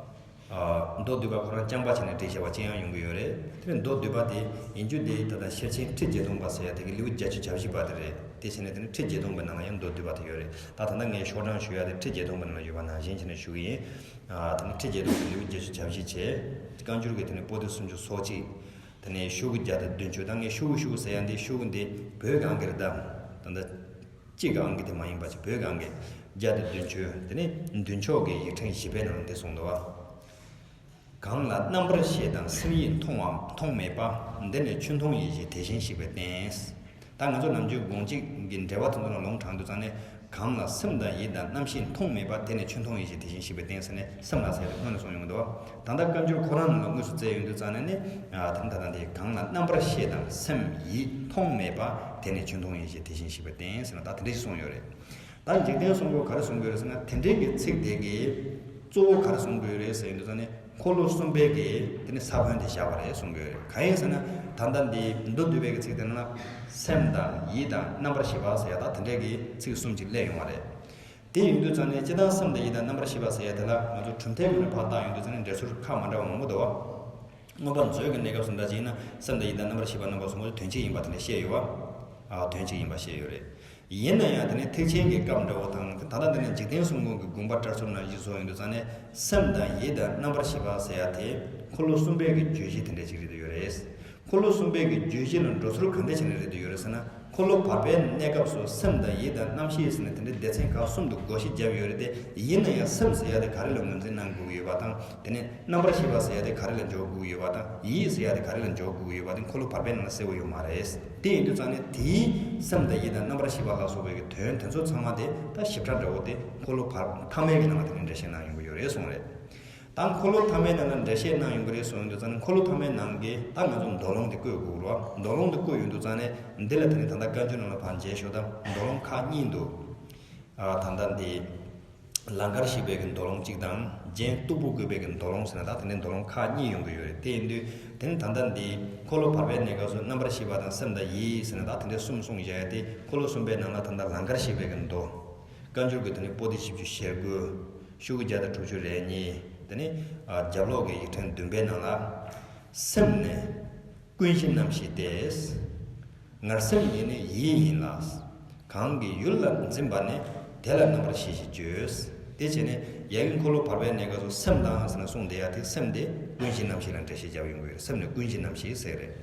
ཨ། མདོ་སྡུད་པ་ཁོ་རང་རྐྱང་པ་བྱས་ནས་བྲིས་བཞག་པ་ཅིག་ཡང་ཡོང་གི་ཡོད་རེད། དེ་ནས་མདོ་སྡུད་པ་དེ་ཡིན་རྒྱུ་དེ་ད་ལྟ་ཤེར་ཕྱིན་ཁྲི་བརྒྱད་སྟོང་པ་ཟེར་ཡ་དེ་གི་ལེའུ་བརྒྱད་ཅུ་གྱ་བཞི་པ་དེ་རེད། དེ་བྱས་ནས་དེ་ནས་ཁྲི་བརྒྱད་སྟོང་པའི་ནང་ལ་ཡང་མདོ་སྡུད་པ་དེ་ཡོད་རེད། ད་ད་ལྟ་ངས་ཤོག་གྲངས་ཞུ་ཡ་དེ་ཁྲི་བརྒྱད་སྟོང་པའི་ནང་ལ་ཡོད་པ་ནང་བཞིན་བྱས་ནས་ཞུ་གི་ཡིན། ཨ། དེ་ནས་ཁྲི་བརྒྱད་སྟོང་གི་ལེའུ་བརྒྱད་ཅུ་གྱ་བཞི་བྱས། བཀའ་འགྱུར་གྱི་དེ་ནས་པོ་ཏི་སུམ་ཅུ་སོ་གཅིག་དེ་ནས་ཤོག་གུ་བརྒྱ་དང་བདུན་ཅུ། ད་ངས་ཤོག་གུ་ཤོག་གུ་ཟེར་ཡ་འདི་ཤོག་གུ་འདི་བོད་ཀྱི་ཨང་ཀི་རེད་ད། ད་ལྟ་གཅིག་གི་ཨང་ཀི་དེ་མ་ཡིན་པ་ཅིག་བོད་ཀྱི་ཨང་ཀི་བརྒྱ་དང་བདུན་ཅུ། དེ་ནས་མདུན་ཕྱོགས་ཀྱི་ཡིག་ཕྲེང་བཞི་པའི་ནང་འདི་གསུངས་འདུག་བ། གང་ལ་རྣམ་པར་ཤེས་དང་སེམས་ཡིད་མཐོང་བ་མཐོང་མེད་པ། འདི་ནི་ཆོས་མཐོང་ཡིད་བཞིན་དེ་བཞིན་གཤེགས་པའི་རྟེན། ད་ང་ཚོ་ནམ་རྒྱུན་དགོངས་གཅིག་གི་འགྲེལ་པ་དེ་ཚོ་ནང་ལུང་དྲངས་དུས་ཙང་ནས། གང་ལ་སེམས་དང་ཡིད་དང་རྣམ་ཤེས་མཐོང་མེད་པ། དེ་ནི་ཆོས་མཐོང་ཡིད་བྱེད་དེ་བཞིན་གཤེགས་པའི་སྟེང་ཟེར་ནས་སེམས་ལ་ཟེར་ཏེ་སྔོན་ནས་གསུངས་ཡོང་གི་འདུག་ད་ལྟ་བཀའ་འགྱུར་ཁོ་རང་ནང་ལ་དངོས་སུ་བཙལ་ཡོང་དུས་ཙང་ནས་ནི། ཨ་དེ་ད་ལྟ་འདི་གང་ལ་རྣམ་པར་ཤེས་དང་སེམས་ཡིད་མཐོང་མེད་པ། དེ་ནི་ཆོས་མཐོང་ཡིད་བྱེད་དེ་བཞིན་གཤེགས་པའི་སྟེང་ཟེར་ན། ད་དེ་འདྲ་ཞིག་གསུངས་ཡོད་རེད། ད་འཇིག་རྟེན་གསུམ་པོ་ག་རེ་གསུང་གི་ཡོད་རེད་ཟེར་ན། དེ་འདྲའི་གི་ཚིག་དེ་གི་གཙོ་བོ་ག་རེ་གསུང་གི་ཡོད་རེད་ཟེར་ཡོང་དུས་ཙང་ནས། འཁོར་ལོ་གསུམ་པའི་གི་དེ་ནི་ས་བོན་དེ་བཞག་པ་རེད་གསུང་གི་ཡོད་རེད། གང་ཡིན་ཟེར་ན། ད་ལྟ་འདི་མདོ་སྡུད་པའི་གི་ཚིག་དེ་ནང་ལ། སེམས་དང་ཡིད་དང་རྣམ་པར་ཤེས་པ་ཟེར་ཡ། ད་དེ་འདྲའི་གི་ཚིག་གསུམ་ཅིག་སླེབས་ཡོང་བ་རེད། དེ་ཡིན་དུས་ཙང་ནས་སྤྱིར་བཏང་སེམས་དང་ཡིད་དང་རྣམ་པར་ཤེས་པ་ཟེར་ཡ་དེ་ལ། ང་ཚོ་གྲུབ་མཐའི་ངོས་ནས་ཕར་བལྟས་ཡོང་དུས་ཙང་ནས་འགྲེལ་ཚུལ་ཁག་མ་འདྲ་བ་མང་པོ་འདུག་བ། མངོན་པ་མཛོད་ཀྱི་གནས་སྐབས་སུ་འདྲ་ཅིག་ཡིན་ན། སེམས་དང་ཡིད་དང་རྣམ་པར་ཤེས་པ་རྣམ་པ་གསུམ་པོ་དོན་གཅིག་ཡིན་པ་དེ་འདྲ་བཤད་ཡོད་བ། ཨ་དོན་གཅིག་ཡིན་པ་བཤད་ཡོད་རེད། ཡིན་ན་ཡང་དེ་ནི་ཐེག་ཆེན་གྱི་སྐབས་འདྲ་བོ་དང་། ད་ལྟ་འདི་ནི་འཇིག་རྟེན་གསུམ་མགོན་གྱི་དགོངས་པ་བཀྲལ་ཚུལ་ནང་བཞིན་བཟོ་ཡོང་དུས་ཙང་ནས། སེམས་དང་ཡིད་དང་རྣམ་པར་ཤེས་པ་ཟེར་ཡ་དེ། འཁོར་ལོ་གསུམ་པའི་གི་བརྗོད་གཞི་དེ་འདྲ་ཅིག་རེད་དུ་ཡོད་རེད། འཁོར་ལོ་གསུམ་པའི་གི་བརྗོད་གཞི་ལ་འགྲོ་ཚུལ་ག་འདྲ་བྱས་ནས་རེད་དུ་ཡོད་རེད་ཟེར་ན། འཁོར་ལོ་བར་པའི་གནས་སྐབས་སུ་སེམས་དང་ཡིད་དང་རྣམ་ཤེས་ཟེར་ནས་དེ་འདྲའི་སྡེ་ཚན་ཁག་གསུམ་དུ་བགོ་བཤའ་བརྒྱབ་ཡོད་རེད་དེ། ཡིན་ན་ཡང་སེམས་ཟེར་ཡ་དེ་ག་རེ་ལ་ངོས་འཛིན་གནང་དགོས་ཀྱི་ཡོད་པ་དང་། དེ་ནས་རྣམ་པར་ཤེས་པ་ཟེར་ཡ་དེ་ག་རེ་ལ་འཇོག་དགོས་ཀྱི་ཡོད་པ་དང་། ཡིད་ཟེར་ཡ་དེ་ག་རེ་ལ་འཇོག་དགོས་ཀྱི་ཡོད་པ་དེ་འཁོར་ལོ་བར་པའི་ནང་ལ་གསལ་པོ་ཡོད་མ་རེད། དེ་ཡིན་དུས་ཙང་ནས་དེའི་སེམས་དང་ཡིད་དང་རྣམ་པར་ཤེས་པ་ལ་སོགས་པའི་གི་དོན་དེ་ཚོ་ཚང་མ་དེ་ད་ཞིབ་ཕྲ་འདྲ་བོ་དེ་འཁོར་ལོ་བར་ཐ་མའི་གི་ནང་ལ་དེ་ནས་འགྲེལ་བཤད་གནང་ཡོང་གི་ཡོད་རེད་གསུངས་རེད། ད་འཁོར་ལོ་ཐ་མའི་ནང་ལ་འགྲེལ་བཤད་གནང་ཡོང་གི་རེད་གསུངས་ཡོང་དུས་ཙང་ནས། འཁོར་ལོ་ཐ་མའི་ནང་གི་ད་ང་ཚོ་མདོ་ལུང་དེ་བཀོད་དགོས་རེད་བ། མདོ་ལུང་དེ་བཀོད་ཡོང་དུས་ཙང་ནས། འདི་ལ་དེ་ནས་ད་ལྟ་བཀའ་འགྱུར་ནང་ལ་ཕར་མཇལ་ཤོག་ད་མདོ་ལུང་ཁག་གཉིས་འདུག་ཨ་ད་ལྟ་འདི་ལང་ཀར་གཤེགས་པའི་གི་མདོ་ལུང་གཅིག་དང་། རྒྱན་སྟུག་པོ་བཀོད་པའི་གི་མདོ་ལུང་ཟེར་ན། ད་དེ་ནས་མདོ་ལུང་ཁག་གཉིས་ཡོང་གི་ཡོད་རེད། དེ་ཡིན་དུས་དེ་ནས་ད་ལྟ་འདི་འཁོར་ལོ་བར་པའི་གནས་སྐབས་སུ་རྣམ་པར་ཤེས་པ་དང་སེམས་དང་ཡིད་ཟེར་ན། ད་དེ་འདྲའི་གསུམ་གསུངས་བཞག་ཡ་དེ། འཁོར་ལོ་གསུམ་པའི་ནང་ལ་ད་ལྟ་ལང་ཀར་གཤེགས་པའི་གི་མདོ། བཀའ་འགྱུར་གྱི་དེ་ནས་པོ་ཏི་བཞི་བཅུ་ཞེ་དགུ། ཤོག་གུ་བརྒྱ་དང་དྲུག་ཅུ་རེ་གཉིས། དེ་ནས་ཨ་རྒྱབ་ལོགས་ཀྱི་ཡིག་ཕྲེང་བདུན་པའི་ནང་ལ། སེམས་ནི་ཀུན་གཞི་རྣམ་ཤེས་ཏེ། ངར་སེམས་ཉིད་ནི་ཡིད་ཡིན་ལ། གང་གི་ཡུལ་ལ་འཛིན་པ་ནི། དེ་ལ་རྣམ་པར་ཤེས་ཞེས་བརྗོད། དེ་བྱས་ནས་ཡ་གི་འཁོར་ལོ་བར་པའི་གནས་སྐབས་སུ་སེམས་དང་ཟེར་ནས་གསུངས་བསྡད་ཡ་དེ། སེམས་དེ་ཀུན་གཞི་རྣམ་ཤེས་ལ་འགྲེལ་བཤད་བརྒྱབ་ཡོང་གི་ཡོད་རེད། སེམས་ནི་ཀུན་གཞི་རྣམ་ཤེས་ཟེར་རེད།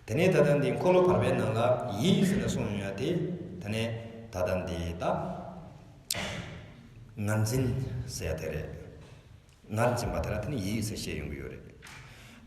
དེ་ནས་ད་ལྟ་འདི་འཁོར་ལོ་བར་པའི་ནང་ལ་ཡིད་ཟེར་ནས་གསུངས་ཡོང་ཡ་དེ། དེ་ནས་ད་ལྟ་འདི་ད་ངར་འཛིན་ཟེར་ཡ་དེ་རེད། ངར་འཛིན་པ་དེ་ལ་དེ་ནས་ཡིད་ཟེར་བཤད་ཡོང་གི་ཡོད་རེད།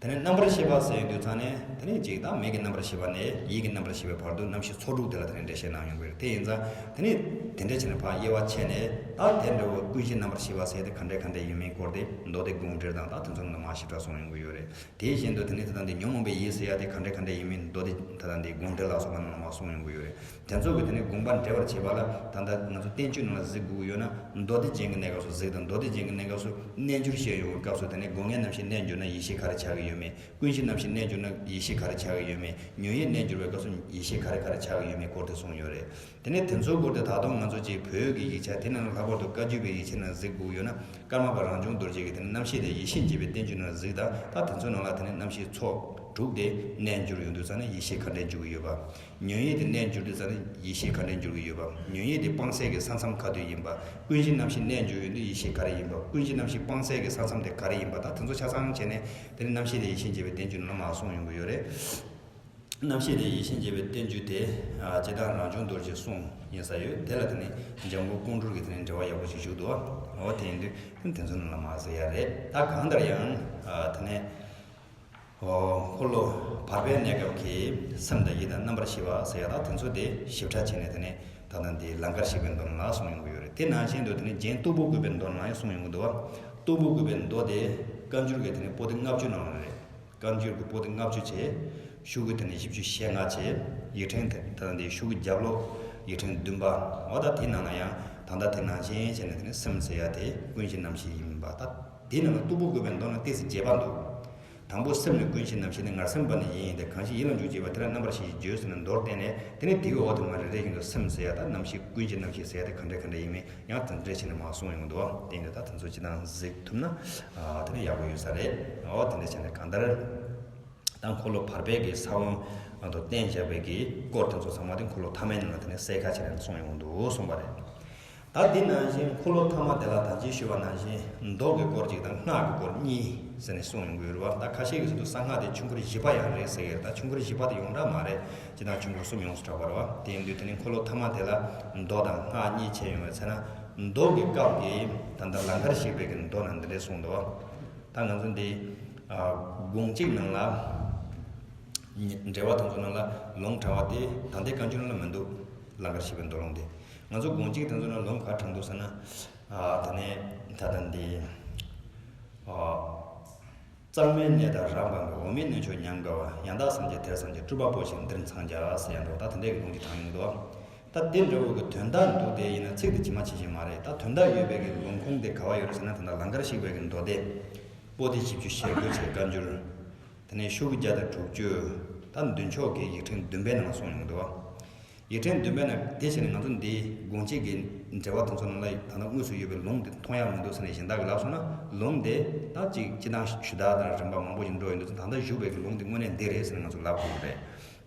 དེ་ནས་རྣམ་པར་ཤེས་པ་ཟེར་ཡོང་དུས་ཙང་ནས། དེ་ནས་གཅིག་ད་མིག་གི་རྣམ་པར་ཤེས་པ་ནས་ཡིད་ཀྱི་རྣམ་པར་ཤེས་པའི་བར་དུ་རྣམ་ཤེས་ཚོགས་དྲུག་དེ་ལ་དེ་ནས་འགྲེལ་བཤད་གནང་ཡོང་གི་རེད། དེ་ཡིན་ཙང་དེ་ནས་དེ་འདྲ་བྱས་ནས་ཕར་དབྱེ་བ་ཕྱེ་ནས། ད་དེ་འདྲ་བོ་ཀུན་གཞི་རྣམ་པར་ཤེས་པ་ཟེར་དེ་ག་འདྲ་ག་འདྲ་ཡིན་མིན་སྐོར་དེ་མདོ་སྡེ་དགོངས་འགྲེལ་དང་ད་དེ་ཚོ་ནང་ལ་མར་ཞིབ་ཕྲ་གསུངས་ཡོང་གི་ཡོད་རེད། དེ་བཞིན་དུ་དེ་ནས་ད་ལྟ་འདི་ཉོན་མོངས་པའི་ཡིད་ཟེར་ཡ་དེ་ག་འདྲ་ག་འདྲ་ཡིན་མིན་མདོ་སྡེ་ད་ལྟ་འདི་དགོངས་འགྲེལ་ལ་སོགས་པ་ནང་ལ་མར་གསུངས་ཡོང་གི་ཡོད་རེད། དེ་ཚོ་གི་དེ་ནས་དགོངས་པ་འགྲེལ་བར་བྱེད་པ་ལ། ད་ལྟ་ང་ཚོ་བསྟན་བཅོས་ནང་ལ་གཟིགས་དགོས་ཀྱི་ཡོད་ན། མདོ་སྡེ་རྒྱན་གྱི་གནས་སྐབས་སུ་གཟིགས་དང་། མདོ་སྡེ་རྒྱན་གྱི་གནས་སྐབས་སུ་རྣལ་འབྱོར་བཤད་ཡོང་བའི་སྐབས་སུ། དེ་ནས་སྒོ་ལྔའི་རྣམ་ཤེས་རྣལ་འབྱོར་ན་ཡིད་ཤེས་ག་རེ་ཆགས་ཀྱི་ཡོད་མེད། ཀུན་གཞི་རྣམ་ཤེས་རྣལ་འབྱོར་ན་ཡིད་ཤེས་ག་རེ་ཆགས་ཀྱི་ཡོད་མེད། ཉོན་ཡིད་རྣལ་འབྱོར་བའི་སྐབས་སུ་ཡིད་ཤེས་ག་རེ་ག་རེ་ཆགས་ཀྱི་ཡོད་མེད་སྐོར་དེ་གསུངས་ཡོད་རེད། དེ་ནས་དེ་ཚོའི་སྐོར་དེ་ད་དུང་ང་ཚོ་གཅིག་བོད་ཀྱི་ཡིག་ཆ་དེ་ནང་ལྷག་པར་དུ་བཀའ་བརྒྱུད་པའི་ཡིག་ཆ་ནང་གཟིགས་དགོས་ཀྱི་ཡོད་ན། ཀརྨ་པ་རང་བྱུང་རྡོ་རྗེ་གི་དེ་ནས་རྣམ་ཤེས་དང་ཡིད་ཤེས་འབྱེད་པའི་བསྟན་བཅོས་ནང་གཟིགས་དང་། ད་དེ་ཚོའི་ནང་ལ་དེ་ནས་རྣམ་ཤེས་ཚོགས་དྲུག་དེ་རྣལ་འབྱོར་ཡོང་དུས་ཙང་ནས་ཡིད་ཤེས་ག་འདྲས་འཇུག་གི་ཡོད་པ། ཉོན་ཡིད་དེ་རྣལ་འབྱོར་དུས་ཙང་ནས་ཡིད་ཤེས་ག་འདྲས་འཇུག་གི་ཡོད་པ། ཉོན་ཡིད་དེ་སྤངས་ཚད་ཀྱི་ས་མཚམས་ག་དུས་ཡིན་པ། ཀུན་གཞི་རྣམ་ཤེས་རྣལ་འབྱོར་ཡོང་དུས་ཡིད་ཤེས་ག་རེ་ཡིན་པ། ཀུན་གཞི་རྣམ་ཤེས་སྤངས་ཚད་ཀྱི་ས་མཚམས་དེ་ག་རེ་ཡིན་པ། ད་དེ་ཚོ་ཆ་ཚང་བྱས་ནས་དེ་ནི་རྣམ་ཤེས་དེ་ཡིད་ཤེས་འབྱེད་པའི་བསྟན་བཅོས་ནང་ལ་མར་གསུངས་ཡོང་གི་ཡོད་རེད། རྣམ་ཤེས་དེ་ཡིད་ཤེས་འབྱེད་པའི་བསྟན་བཅོས་དེ། ཨ་སྤྱིར་བཏང་རང་བྱུང་རྡོ་རྗེ་གསུངས་ཡིན་ས་ཡོད། དེ་ལ་དེ་ནི་འཇམ་མགོན་ཀོང་སྤྲུལ་གྱི་དེ་ནི་འགྲེལ་པ་ཡག་པོ་ཞིག་བཞུགས་འདུག་འོ་དེ་ཡིན་དུས་དེ་ཚོ་ནང་ལ་མར་གཟིགས་ཡ་རེད། ད་གང་ལྟར་ཡང་ཨ་དེ་ནས། འཁོར་ལོ་བར་པའི་གནས་སྐབས་ཀྱི་སེམས་དང་ཡིད་དང་རྣམ་པར་ཤེས་པ་ཟེར་ཡ་ད་དེ་ཚོ་དེ་ཞིབ་ཕྲ་བྱས་ནས། དེ་ནས་ད་ལྟ་འདི་ལང་ཀར་གཤེགས་པའི་མདོ་ནང་ལ་གསུངས་ཡོང་གི་ཡོད་རེད། དེ་ནང་བཞིན་དུ་དེ་ནས་རྒྱན་སྟུག་པོ་བཀོད་པའི་མདོ་ནང་ཡང་གསུངས་ཡོང་གི་འདུག་བ། སྟུག་པོ་བཀོད་པའི་མདོ་དེ་བཀའ་འགྱུར་གྱི་དེ་ནས་པོ་ཏི་ལྔ་བཅུ་ནང་ལ་རེད། བཀའ་འགྱུར་གྱི་པོ་ཏི་ལྔ་བཅུ་བྱས། ཤོག་གུ་དེ་ནས་བཞི་བཅུ་ཞེ་ལྔ་བྱས། ཡིག་ཕྲེང་དེ་ད་ལྟ་འདི་ཤོག་གུ་རྒྱབ་ལོགས་ཡིག་ཕྲེང་བདུན་པ། འོ་ད་དེ་ནང་ལ་ཡང་ད་ལྟ་དེ་ནང་བཞིན་བྱས་ནས། དེ་ནས་སེམས་ཟེར་ཡ་དེ་ཀུན་གཞི་རྣམ་ཤེས་ཡིན་པ། ད་དེ་ནང་ལ་སྟུག་པོ་བཀོད་པའི་མདོ་ནང་ཏོག་ཙམ་རྒྱས་པ་འདུག་དང་པོ་སེམས་ནི་ཀུན་གཞི་རྣམ་ཤེས་ནི། ངར་སེམས་པ་ནི་ཡིད་ཡིན་ཏེ། གང་ཞིག་ཡིད་ལ་འཇུག་བྱེད་པ། དེ་ལ་རྣམ་པར་ཤེས་ཞེས་བརྗོད་ཟེར་ནས་མདོར་བསྟན་ནས། དེ་ནས་དེའི་འོག་ཏུ་མར་རེ་རེ་བཞིན་དུ་སེམས་ཟེར་ཡ་དང་རྣམ་ཤེས་ཀུན་གཞི་རྣམ་ཤེས་ཟེར་ཡ་དེ་ག་འདྲ་ག་འདྲ་ཡིན་མིན་ཡང་དེ་འདྲ་བྱས་ནས་མར་གསུངས་ཡོང་གི་འདུག་དེ་ཡིན་དུས་ད་དེ་ཚོ་སྤྱིར་བཏང་གཟིགས་ཐུབ་ན་ཨ་དེ་ནས་ཡག་པོ་ཡོད་ས་རེད། འོ་དེ་འདྲ་བྱས་ནས་གང་ལྟར་ད་འཁོར་ལོ་བར་པའི་གི་ས་བོན་དུ་བསྟན་བཞག་པའི་གི་སྐོར་དེ་ཚོ་ཚང་མ་དེ་འཁོར་ལོ་ཐ་མའི་ནང་ལ་དེ་ནས་གསལ་ཁ་བྱས་ནས་གསུངས་ཡོང་གི་འདུག་གསུངས་པ་རེད། ད་དེ་ནང་བཞིན་འཁོར་ལོ་ཐ་མ་དེ་ལ་ད་ཅི་ཞུས་པ་ནང་བཞིན་མདོ་གི་སྐོར་གཅིག་དང་སྔགས་ཀྱི་སྐོར་གཉིས་ཟེར་ནས་གསུངས་ཡོང་གི་ཡོད་རེད་བ། ད་ཁ་ཤས་ཀྱིས་ཟེར་དུས་གསང་སྔགས་དེ་ཆོས་འཁོར་བཞི་པ་ཡང་རེད་ཟེར་གྱི་རེད། ད་ཆོས་འཁོར་བཞི་པ་དེ་ཡོངས་གྲགས་མ་རེད། སྤྱིར་བཏང་ཆོས་འཁོར་གསུམ་ཡོངས་སུ་གྲགས་པ་རེད་བ། དེ་ཡིན་དུས་དེ་ནི་འཁོར་ལོ་ཐ་མ་དེ་ལ་མདོ་དང་སྔགས་གཉིས་ཕྱེ་ཡོང་བའི་ཚེ་ན། མདོ་གི་སྐབས་ཀྱི་ད་ལྟ་ལང་ཀར་གཤེགས་པའི་གི་མདོ་ནང་འདི་འདྲས་གསུངས་འདུག་བ། ད་ང་ཚོ་འདི་ཨ་དགོངས་གཅིག་ནང་ལ། འགྲེལ་པ་དེ་ཚོ་ནང་ལ་ལུང་དྲངས་པ་དེ་ད་ལྟའི་བཀའ་འགྱུར་ནང་ལ་མི་འདུག། ལང་ཀར་གཤེགས་པའི་མདོ་ལུང་དེ། ང་ཚོ་དགོངས་གཅིག་དེ་ཚོ་ནང་ལུང་ག་དྲངས་འདུག་ཟེར་ན། ཨ། ད་ནས་ད་ལྟ་འདི། ཨ། གཙང་མའི་གནས་དང་རབ་འབར་བའི། འོག་མིན་གནས་མཆོག་ཉམས་དགའ་བ། ཡང་དག་སངས་རྒྱས་དེར་སངས་རྒྱས། སྤྲུལ་པ་པོ་ཆེ་འདིར་འཚང་རྒྱ་ཟེར་ཡ་འདྲ་བོ། ད་དེ་འདྲའི་གི་ལུང་གཅིག་དྲངས་ཡོང་འདུག། ད་དེ་འདྲ་བོ་གི་དོན་དག་འདུག་སྟེ། ཡིན་ན་ཚིག་དེ་ཇི་མ་ཇི་བཞིན་མ་རེད། ད་དོན་དག་ཡོད་པའི་གི་ལུང་ཁུངས་དེ་ག་བ་ཡོད་རེད་ཟེར་ན། ད་ལྟ་ལང་ཀར་གཤེགས་པའི་གི་མདོ་སྡེ། པོ་ཏི་བཞི་བཅུ་ཞེ་དགུ་བྱས་བཀའ་འགྱུར། དེ་ནས་ཤོག་གུ་བརྒྱ་དང་དྲུག་ཅུ། ད་མདུན་ཕྱོགས་ཀྱི་ཡིག་ཕྲེང་བདུན་པའི་ནང་ལ་གསུངས་ཡོང་འདུག། ཡིག་ཕྲེང་བདུན་པའི་ནང་། དེ་བྱས་ནས་ང་ཚོ་འདི་དགོངས་གཅིག་གི་འགྲེལ་པ་དེ་ཚོ་ནང་ལ་ད་ལྟ་དངོས་སུ་ཡོད་པའི་ལུང་དེ་མཐོང་ཡག་མི་འདུག་ཟེར་ནས་གཞན་དག་གིས་ལབ་སོང་ན། ལུང་དེ་ད་ཅིག་སྤྱི་དང་ཞུ་དག་དང་རིམ་པ་མང་པོ་ཞིག་འགྲོ་ཡོང་དུས་ཙང་། ད་ལྟ་བཞུགས་པའི་གི་ལུང་དེ་དངོས་གནས་འདི་རེད་ཟེར་ནས་ང་ཚོ་ལབ་དགོས་ཀྱི་རེད།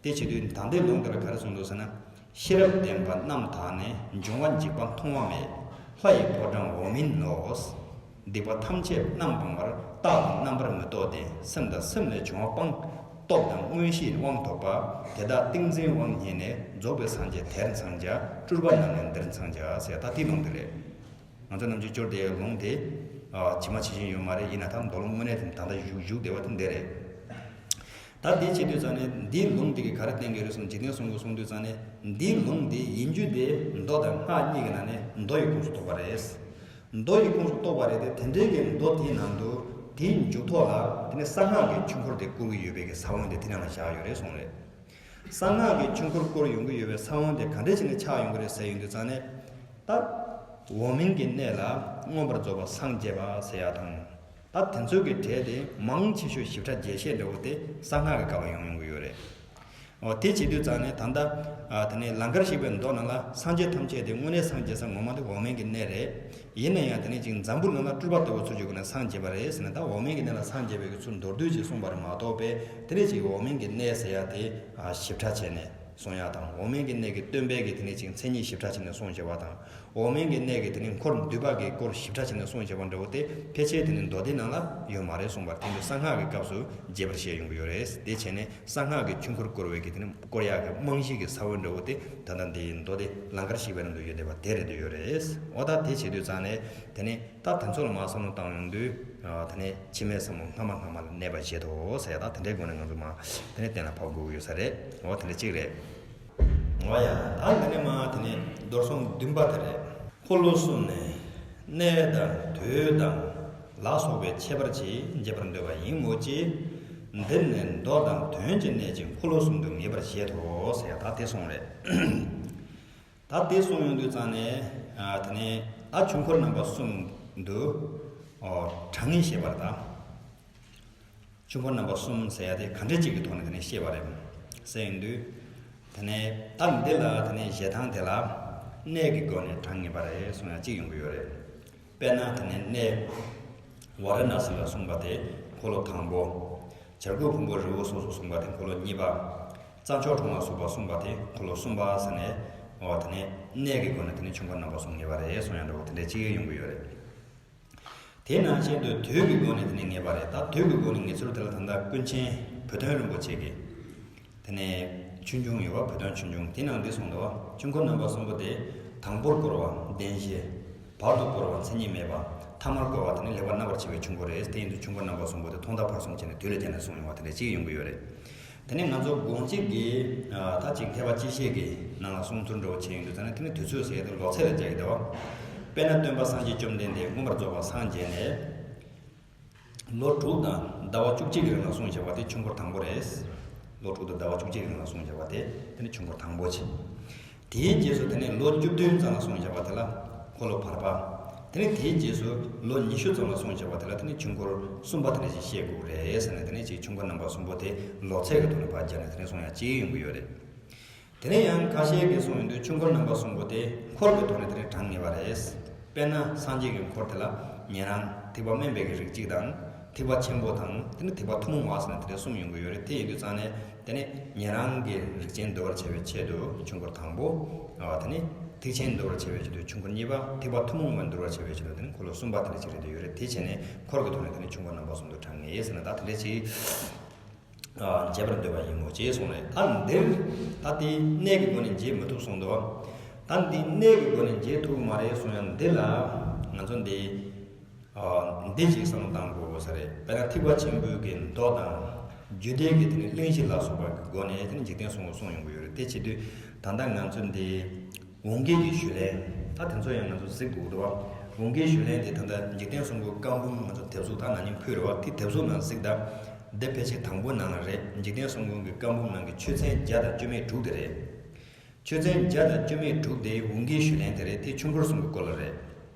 དེ་བྱེད་དུས་ད་ལྟའི་ལུང་དེ་ལ་ག་རེ་གསུངས་འདུག་ཟེར་ན། ཤེས་རབ་ལྡན་པ་རྣམས་དག་ནི། འབྱུང་བ་འཇིག་པ་མཐོང་བ་མེད། ལྷ་ཡི་ཕོ་བྲང་འོག་མིན་ནོ། སྡིག་པ་ཐམས་ཅད་རྣམ་སྤངས་པར། རྟག་ཏུ་རྣམ་པར་མི་རྟོག་སྟེ། སེམས་དང་སེམས་ལས་བྱུང་བ་སྤངས། སྟོབས་དང་མངོན་ཤེས་དབང་ཐོབ་པ། དེ་དག་ཏིང་འཛིན་དབང་བརྙེས་ནས། རྫོགས་པའི་སངས་རྒྱས་དེར་འཚང་རྒྱ། སྤྲུལ་པ་རྣམས་ནི་འདིར་འཚང་རྒྱ་ཟེར། ད་དེ་ལུང་དེ་རེད། ང་ཚོ་ནམ་རྒྱུན་སྐྱོར་དེ་ལུང་དེ། ཨ། ཇི་མ་ཇི་བཞིན་ཡོད་མ་རེད། ཡིན་ན་ད་མདོ་ལུང་དངོས་གནས་དེ་ད་ལྟ་བཞུགས་བཞུགས་བསྡད་པ་དེ་འདི་རེད། ད་དེ་བྱེད་དུས་ཙང་ནས་འདིའི་ལུང་འདི་གིས་ག་རེ་བསྟན་གྱི་རེད་གསུངས། འཇིག་རྟེན་གསུམ་མགོན་གསུང་དུས་ཙང་ནས། འདིའི་ལུང་འདི་ཡིན་རྒྱུ་དེ་མདོ་དང་སྔགས་གཉིས་ཀྱི་ནང་ནས་མདོ་ཡི་ཁོངས་སུ་གཏོགས་པ་རེད། མདོ་ཡི་ཁོངས་སུ་གཏོགས་པ་རེད་དེ། དེ་འདྲའི་གི་མདོ་དེའི་ནང་དུ་དེའི་མཇུག་ཐོག་ལ་དེ་ནས་གསང་སྔགས་ཀྱི་ཆོས་འཁོར་དེ་བསྐོར་གྱི་ཡོད་པའི་གི་ས་བོན་དེ་དེ་ནང་ལ་བཞག་ཡོད་རེད་གསུངས་རེད། གསང་སྔགས་ཀྱི་ཆོས་འཁོར་བསྐོར་ཡོང་གི་ཡོད་པའི་ས་བོན་དེ་ག་འདྲ་བྱས་ནས་ཆགས་ཡོང་གི་རེད་ཟེར་ཡོང་དུས་ཙང་ནས། ད་འོག་མིན་གྱི་གནས་ལ་མངོན་པར་རྫོགས་པར་སངས་རྒྱས་པ་ཟེར་ཡ་དང་། ད་དེ་ཚོའི་གི་གྲས་དེ་མང་ཆེ་ཤོས་ཞིབ་ཕྲ་རྒྱས་བཤད་འདྲ་བོ་དེ་གསང་སྔགས་ཀྱི་སྐབས་ལ་ཡོང་ཡོང་གི་ཡོད་རེད། འོ། དེ་བྱེད་དུས་ཙང་ནས་ད་ལྟ། ཨ། དེ་ནས་ལང་ཀར་གཤེགས་པའི་མདོ་ནང་ལ་སངས་རྒྱས་ཐམས་ཅད་དེ་དངོས་གནས་སངས་རྒྱས་ས་ངོ་མ་དེ་འོག་མིན་གྱི་གནས་རེད། ཡིན་ན་ཡང་དེ་ནས་ཅིག་འཛམ་བུ་གླིང་ལ་སྤྲུལ་པ་ལྟ་བུ་ཚུར་བྱུང་ནས་སངས་རྒྱས་པ་རེད་ཟེར་ནས། ད་འོག་མིན་གྱི་གནས་ལ་སངས་རྒྱས་པའི་གི་ཚུལ་མདོར་བསྡུས་ཅིག་གསུངས་པ་རེད་མ་གཏོགས་པས། དེ་ནས་ཅིག་འོག་མིན་གྱི་གནས་ཟེར་ཡ་དེ། ཨ། ཞིབ་ཕྲ་བྱས་ནས་གསུང་ཡ་དང་། འོག་མིན་གྱི་གནས་ཀྱི་སྟོན་པའི་གི་དེ་ནས་ཅིག་མཚན་ཉིད་ཞིབ་ཕྲ་བྱས་ནས་གསུང་བྱས་པ་དང་། འོག་མིན་གྱི་གནས་ཀྱི་དེ་ནས་འཁོར་འདུས་པ་གི་སྐོར་ཞིབ་ཕྲ་བྱས་ནས་གསུང་བྱས་པ་འདྲ་བོ་དེ་ཕལ་ཆེར་དེ་ནས་མདོ་སྡེ་ནང་ལ་ཡོད་མ་རེད་གསུངས་པ་རེད། དེ་ཚོ་གསང་སྔགས་ཀྱི་སྐབས་སུ་རྒྱས་པར་བཤད་ཡོང་གི་ཡོད་རེད། དེ་བྱས་ནས་གསང་སྔགས་ཀྱི་ཆོས་འཁོར་བསྐོར་བའི་གི་དེ་ནས་བསྐོར་ཡག་གི་རྨང་གཞི་གི་ས་བོན་འདྲ་བོ་དེ་ད་ལྟ་འདི་མདོ་སྡེ་ལང་ཀར་གཤེགས་པའི་ནང་དུ་ཡོད་བསྡད་པ་དེ་རེད་འདུག་ཡོད་རེད། འོ། ད་དེ་བྱེད་དུས་ཙང་ནས་དེ་ནས་ད་དེ་ཚོ་ལ་མར་བསམ་བློ་བཏང་ཡོང་དུས། ཨ། དེ་ནས་འཆི་མེད་ཟབ་མོ་སྔ་མ་སྔ་མ་ལ་གནས་པ་བཞེད་དོ་ཟེར་ཡ། ད་དེ་འདྲའི་སྒོ་ནས་ང་ཚོ་མར་དེ་ནས་གཏན་ལ་ཕབ་དགོས་ཀྱི་ཡོད་ས་རེད། འོ། དེ་འདྲ་གཅིག་རེད། འོ་ཡ། ད་འདི་ནས་མར་དེ་ནས་རྡོར་སྲུང་བདུན་པ་དེ་རེད། འཁོར་ལོ་གསུམ་ནི་གནས་དང་དུས་དང་ལ་སོགས་པའི་ཁྱད་པར་གྱིས་འབྱེད་པར་འདོད་པ་ཡིན་མོད་ཀྱི། འདིར་ནི་མདོ་དང་དོན་གྱི་གནད་ཀྱིས་འཁོར་ལོ་གསུམ་དུ་ངེས་པར་བཞེད་དོ་ཟེར་ཡ། ད་དེ་གསུངས་རེད། ད་དེ་གསུངས་ཡོང་དུས་ཙང་ནས། ཨ། དེ་ནས་ད་ཆོས་འཁོར་རྣམ་པ་གསུམ་དུ། ཨོ། གྲངས་ངེས་བཤད་པར་ད། ཆོས་འཁོར་རྣམ་པ་གསུམ་ཟེར་ཡ་དེ་ག་འདྲ་ཅིག་གི་ཐོག་ནས་དེ་ནས་བཤད་པ་རེད་ཟེར་ཡོང་དུས། དེ་ནས་ད་འདི་ལ་དེ་ནས་བཞེད་སྟངས་དེ་ལ་གནས་ཀྱི་སྒོ་ནས་གྲངས་ངེས་པ་རེད་གསུང་ཡ་གཅིག་ཡོང་གི་ཡོད་རེད། དཔེར་ན་དེ་ནས་གནས་ཝཱ་ར་ཎཱ་སི་ལ་གསུངས་པ་དེ་འཁོར་ལོ་དང་པོ། བྱ་རྒོད་ཕུང་པོའི་རི་བོ་སོགས་སུ་གསུངས་པ་དེ་འཁོར་ལོ་གཉིས་པ། རྩྭ་མཆོག་གྲོང་ལ་སོགས་པ་གསུངས་པ་དེ་འཁོར་ལོ་གསུམ་པ་ཟེར་ནས། འོ། དེ་ནས་གནས་ཀྱི་སྒོ་ནས་དེ་ནས་ཆོས་འཁོར་རྣམ་པ་གསུམ་ངེས་པ་རེད་གསུང་ཡ་འདྲ་བོ་དེ་འདྲ་ཅིག་ཡོང་གི་ཡོད་རེད། དེ་ནང་བཞིན་དུ་དུས་ཀྱི་སྒོ་ནས་དེ་ནས་ངེས་པ་རེད། ད་དུས་ཀྱི་སྒོ་ནས་ངེས་ཚུལ་དེ་ལ་ད་ལྟ་ཀུན་མཁྱེན་བུ་སྟོན་རིན་པོ་ཆེ་གིས་དེ་ནས་ཆོས་འབྱུང་ཡོད་པ། བུ་སྟོན་ཆོས་འབྱུང་དེ་ནང་འདི་གསུངས་འདུག། ཆོས་འཁོར་རྣམ་པ་གསུམ་པོ་དེ། དང་པོར་བསྐོར་བ་བདེན་བཞི། བར་དུ་བསྐོར་བ་མཚན་ཉིད་མེད་པ། ཐ་མར་བསྐོར་བ་དེ་ནི་ལེགས་པར་རྣམ་པར་ཕྱེ་བའི་ཆོས་འཁོར་རེད། དེ་ཡིན་དུས་ཆོས་འཁོར་རྣམ་པ་གསུམ་པོ་དེ་ཐོག་མཐའ་བར་གསུམ་བྱས་ནས་དུས་ལ་བརྒྱབ་ནས་གསུངས་ཡོང་བ་དེ་འདྲ་ཅིག་ཡོང་གི་ཡོད་རེད། དེ་ནས་ང་ཚོ་དགོངས་གཅིག་གི། ཨ། ད་ཅིག་ཐེག་པ་སྤྱི་བཤད་ཀྱི་ནང་ལ་གསུང་ཚུལ་འདྲ་བོ་བྱས་ཡོང་དུས་ཙང་ནས། དེ་ནི་དུས་ཚོད་ཟེར་ཡ་དེ་ལོ་ཚད་ལ་སྦྱར་གྱི་འདུག། དཔེར་ན་སྟོན་པ་སངས་རྒྱས་བཅོམ་ལྡན་འདས་མངོན་པར་རྫོགས་པར་སངས་རྒྱས་ནས། ལོ་དྲུག་དང་ཟླ་བ་བཅུ་གཅིག་གི་རིང་ལ་གསུངས་བཞག་པ་དེ་ཆོས་འཁོར་དང་པོ་རེད། ལོ་དྲུག་དང་ཟླ་བ་བཅུ་གཅིག་གི་རིང་ལ་གསུངས་བཞག་པ་དེ་དེ་ནི་ཆོས་འཁོར་དང་པོ་བྱས། དེའི་རྗེས་སུ་དེ་ནས་ལོ་བཅུ་བདུན་ཙམ་ལ་གསུངས་བཞག་པ་དེ་ལ་འཁོར་ལོ་བར་པ། དེ་ནས་དེའི་རྗེས་སུ་ལོ་ཉི་ཤུ་ཙམ་ལ་གསུངས་བཞག་པ་དེ་ལ་དེ་ནས་ཆོས་འཁོར་གསུམ་པ་དེ་འདྲ་ཞིག་བཤད་དགོས་རེད་ཟེར་ནས། དེ་ནས་ཅིག་ཆོས་འཁོར་རྣམ་པ་གསུམ་པོ་དེ་ལོ་ཚད་ཀྱི་ཐོག་ནས་ཕར་སྦྱར་ནས་དེ་ནས་གསུང་ཡ་ཅིག་ཡོང་གི་ཡོད་རེད། དེ་ནས་ཡང་ཁ་ཤས་ཀྱིས་གསུངས་ཡོང་དུས་ཆོས་འཁོར་རྣམ་པ་གསུམ་པོ་དེ་འཁོར་གྱི་ཐོག་ནས་དེ་ནས་གྲངས་ངེས་པ་རེད། དཔེར་ན་སངས་རྒྱས་ཀྱི་འཁོར་དེ་ལ་ཉན་རང་། ཐེག་པ་དམན་པའི་གི་རིགས་གཅིག་དང་། ཐེག་པ་ཆེན་པོ་དང་། དེ་ནས་ཐེག་པ་ཐུན་མོང་བ་ཟེར་ནས་དེ་འདྲ་གསུམ་ཡོང་གི་ཡོད་རེད། དེ་ཡིན་དུས་ཙང་ནས་དེ་ནས་ཉན་རང་གི་རིགས་ཅན་འདུལ་བར་བྱ་བའི་ཆེད་དུ་ཆོས་འཁོར་དང་པོ། ཨ། དེ་ནས་ཐེག་ཆེན་འདུལ་བར་བྱ་བའི་ཆེད་དུ་ཆོས་འཁོར་གཉིས་པ། ཐེག་པ་ཐུན་མོང་བ་འདུལ་བར་བྱ་བའི་ཆེད་དུ་དེ་ནས་འཁོར་ལོ་གསུམ་པ་དེ་འདྲ་ཅིག་རེད་འདུག་ཡོད་རེད། དེ་བྱས་ནས་འཁོར་གྱི་ཐོག་ནས་དེ་ནས་ཆོས་འཁོར་རྣམ་པ་གསུམ་དུ་གྲངས་ངེས་ཟེར་ན། ད་དེ་འདྲ་ཅིག། ཨ། འབྱེད་པར་འདོད་པ་ཡིན་མོད་ཅེས་གསུངས་རེད། ད་འདིར་ད་དེ་གནས་ཀྱི་སྒོ་ནས་འབྱེད་མི་ཐུབ་གསུངས་འདུག། ད་འདི་གནས་ཀྱི་སྒོ་ནས་འབྱེད་ཐུབ་ཀྱི་མ་རེད་གསུང་ཡ་འདི་ལ་ང་ཚོ་འདི། ཨ། འདི་ཅིག་བསམ་བློ་བཏང་དགོས་ས་རེད། དཔེར་ན་ཐེག་པ་ཆེན་པོའི་གི་མདོ་དང་ རྒྱུད་སྡེ་གི་དེ་ནི་གླེང་གཞི་ལ་སོགས་པ་གི་སྒོ་ནས་དེ་ནི་འཇིག་རྟེན་གསུམ་མགོན་གསུངས་ཡོང་གི་ཡོད་རེད། དེ་བྱེད་དུས་ད་ལྟ་ང་ཚོ་འདི་འོང་སྐལ་གྱི་ཞུས་ལན་ད་དེ་ཚོ་ཡང་ང་ཚོ་གཟིགས་དགོས་འདུག་བ། འོང་སྐལ་ཞུས་ལན་དེ་ད་ལྟ་འཇིག་རྟེན་གསུམ་མགོན་བཀའ་འབུམ་ང་ཚོ་དེབ་གཟུགས་ད་ན་ནིང་ཕུལ་རེད་བ། དེ་དེབ་གཟུགས་ནང་གཟིགས་ད། འདི་ཕལ་ཆེར་དང་པོ་ནང་ལ་རེད། འཇིག་རྟེན་གསུམ་མགོན་གྱི་བཀའ་འབུམ་ནང་གི་ཆོས་ཚན་བརྒྱ་དང་བཅུ་མེད་དྲུག་དེ་རེད། ཆོས་ཚན་བརྒྱ་དང་བཅུ་མེད་དྲུག་དེ་འོང་སྐལ་ཞུས་ལན་དེ་རེད། དེ་ཆོས་འཁོར་གསུམ་གྱི་སྐོར་ལ་རེད།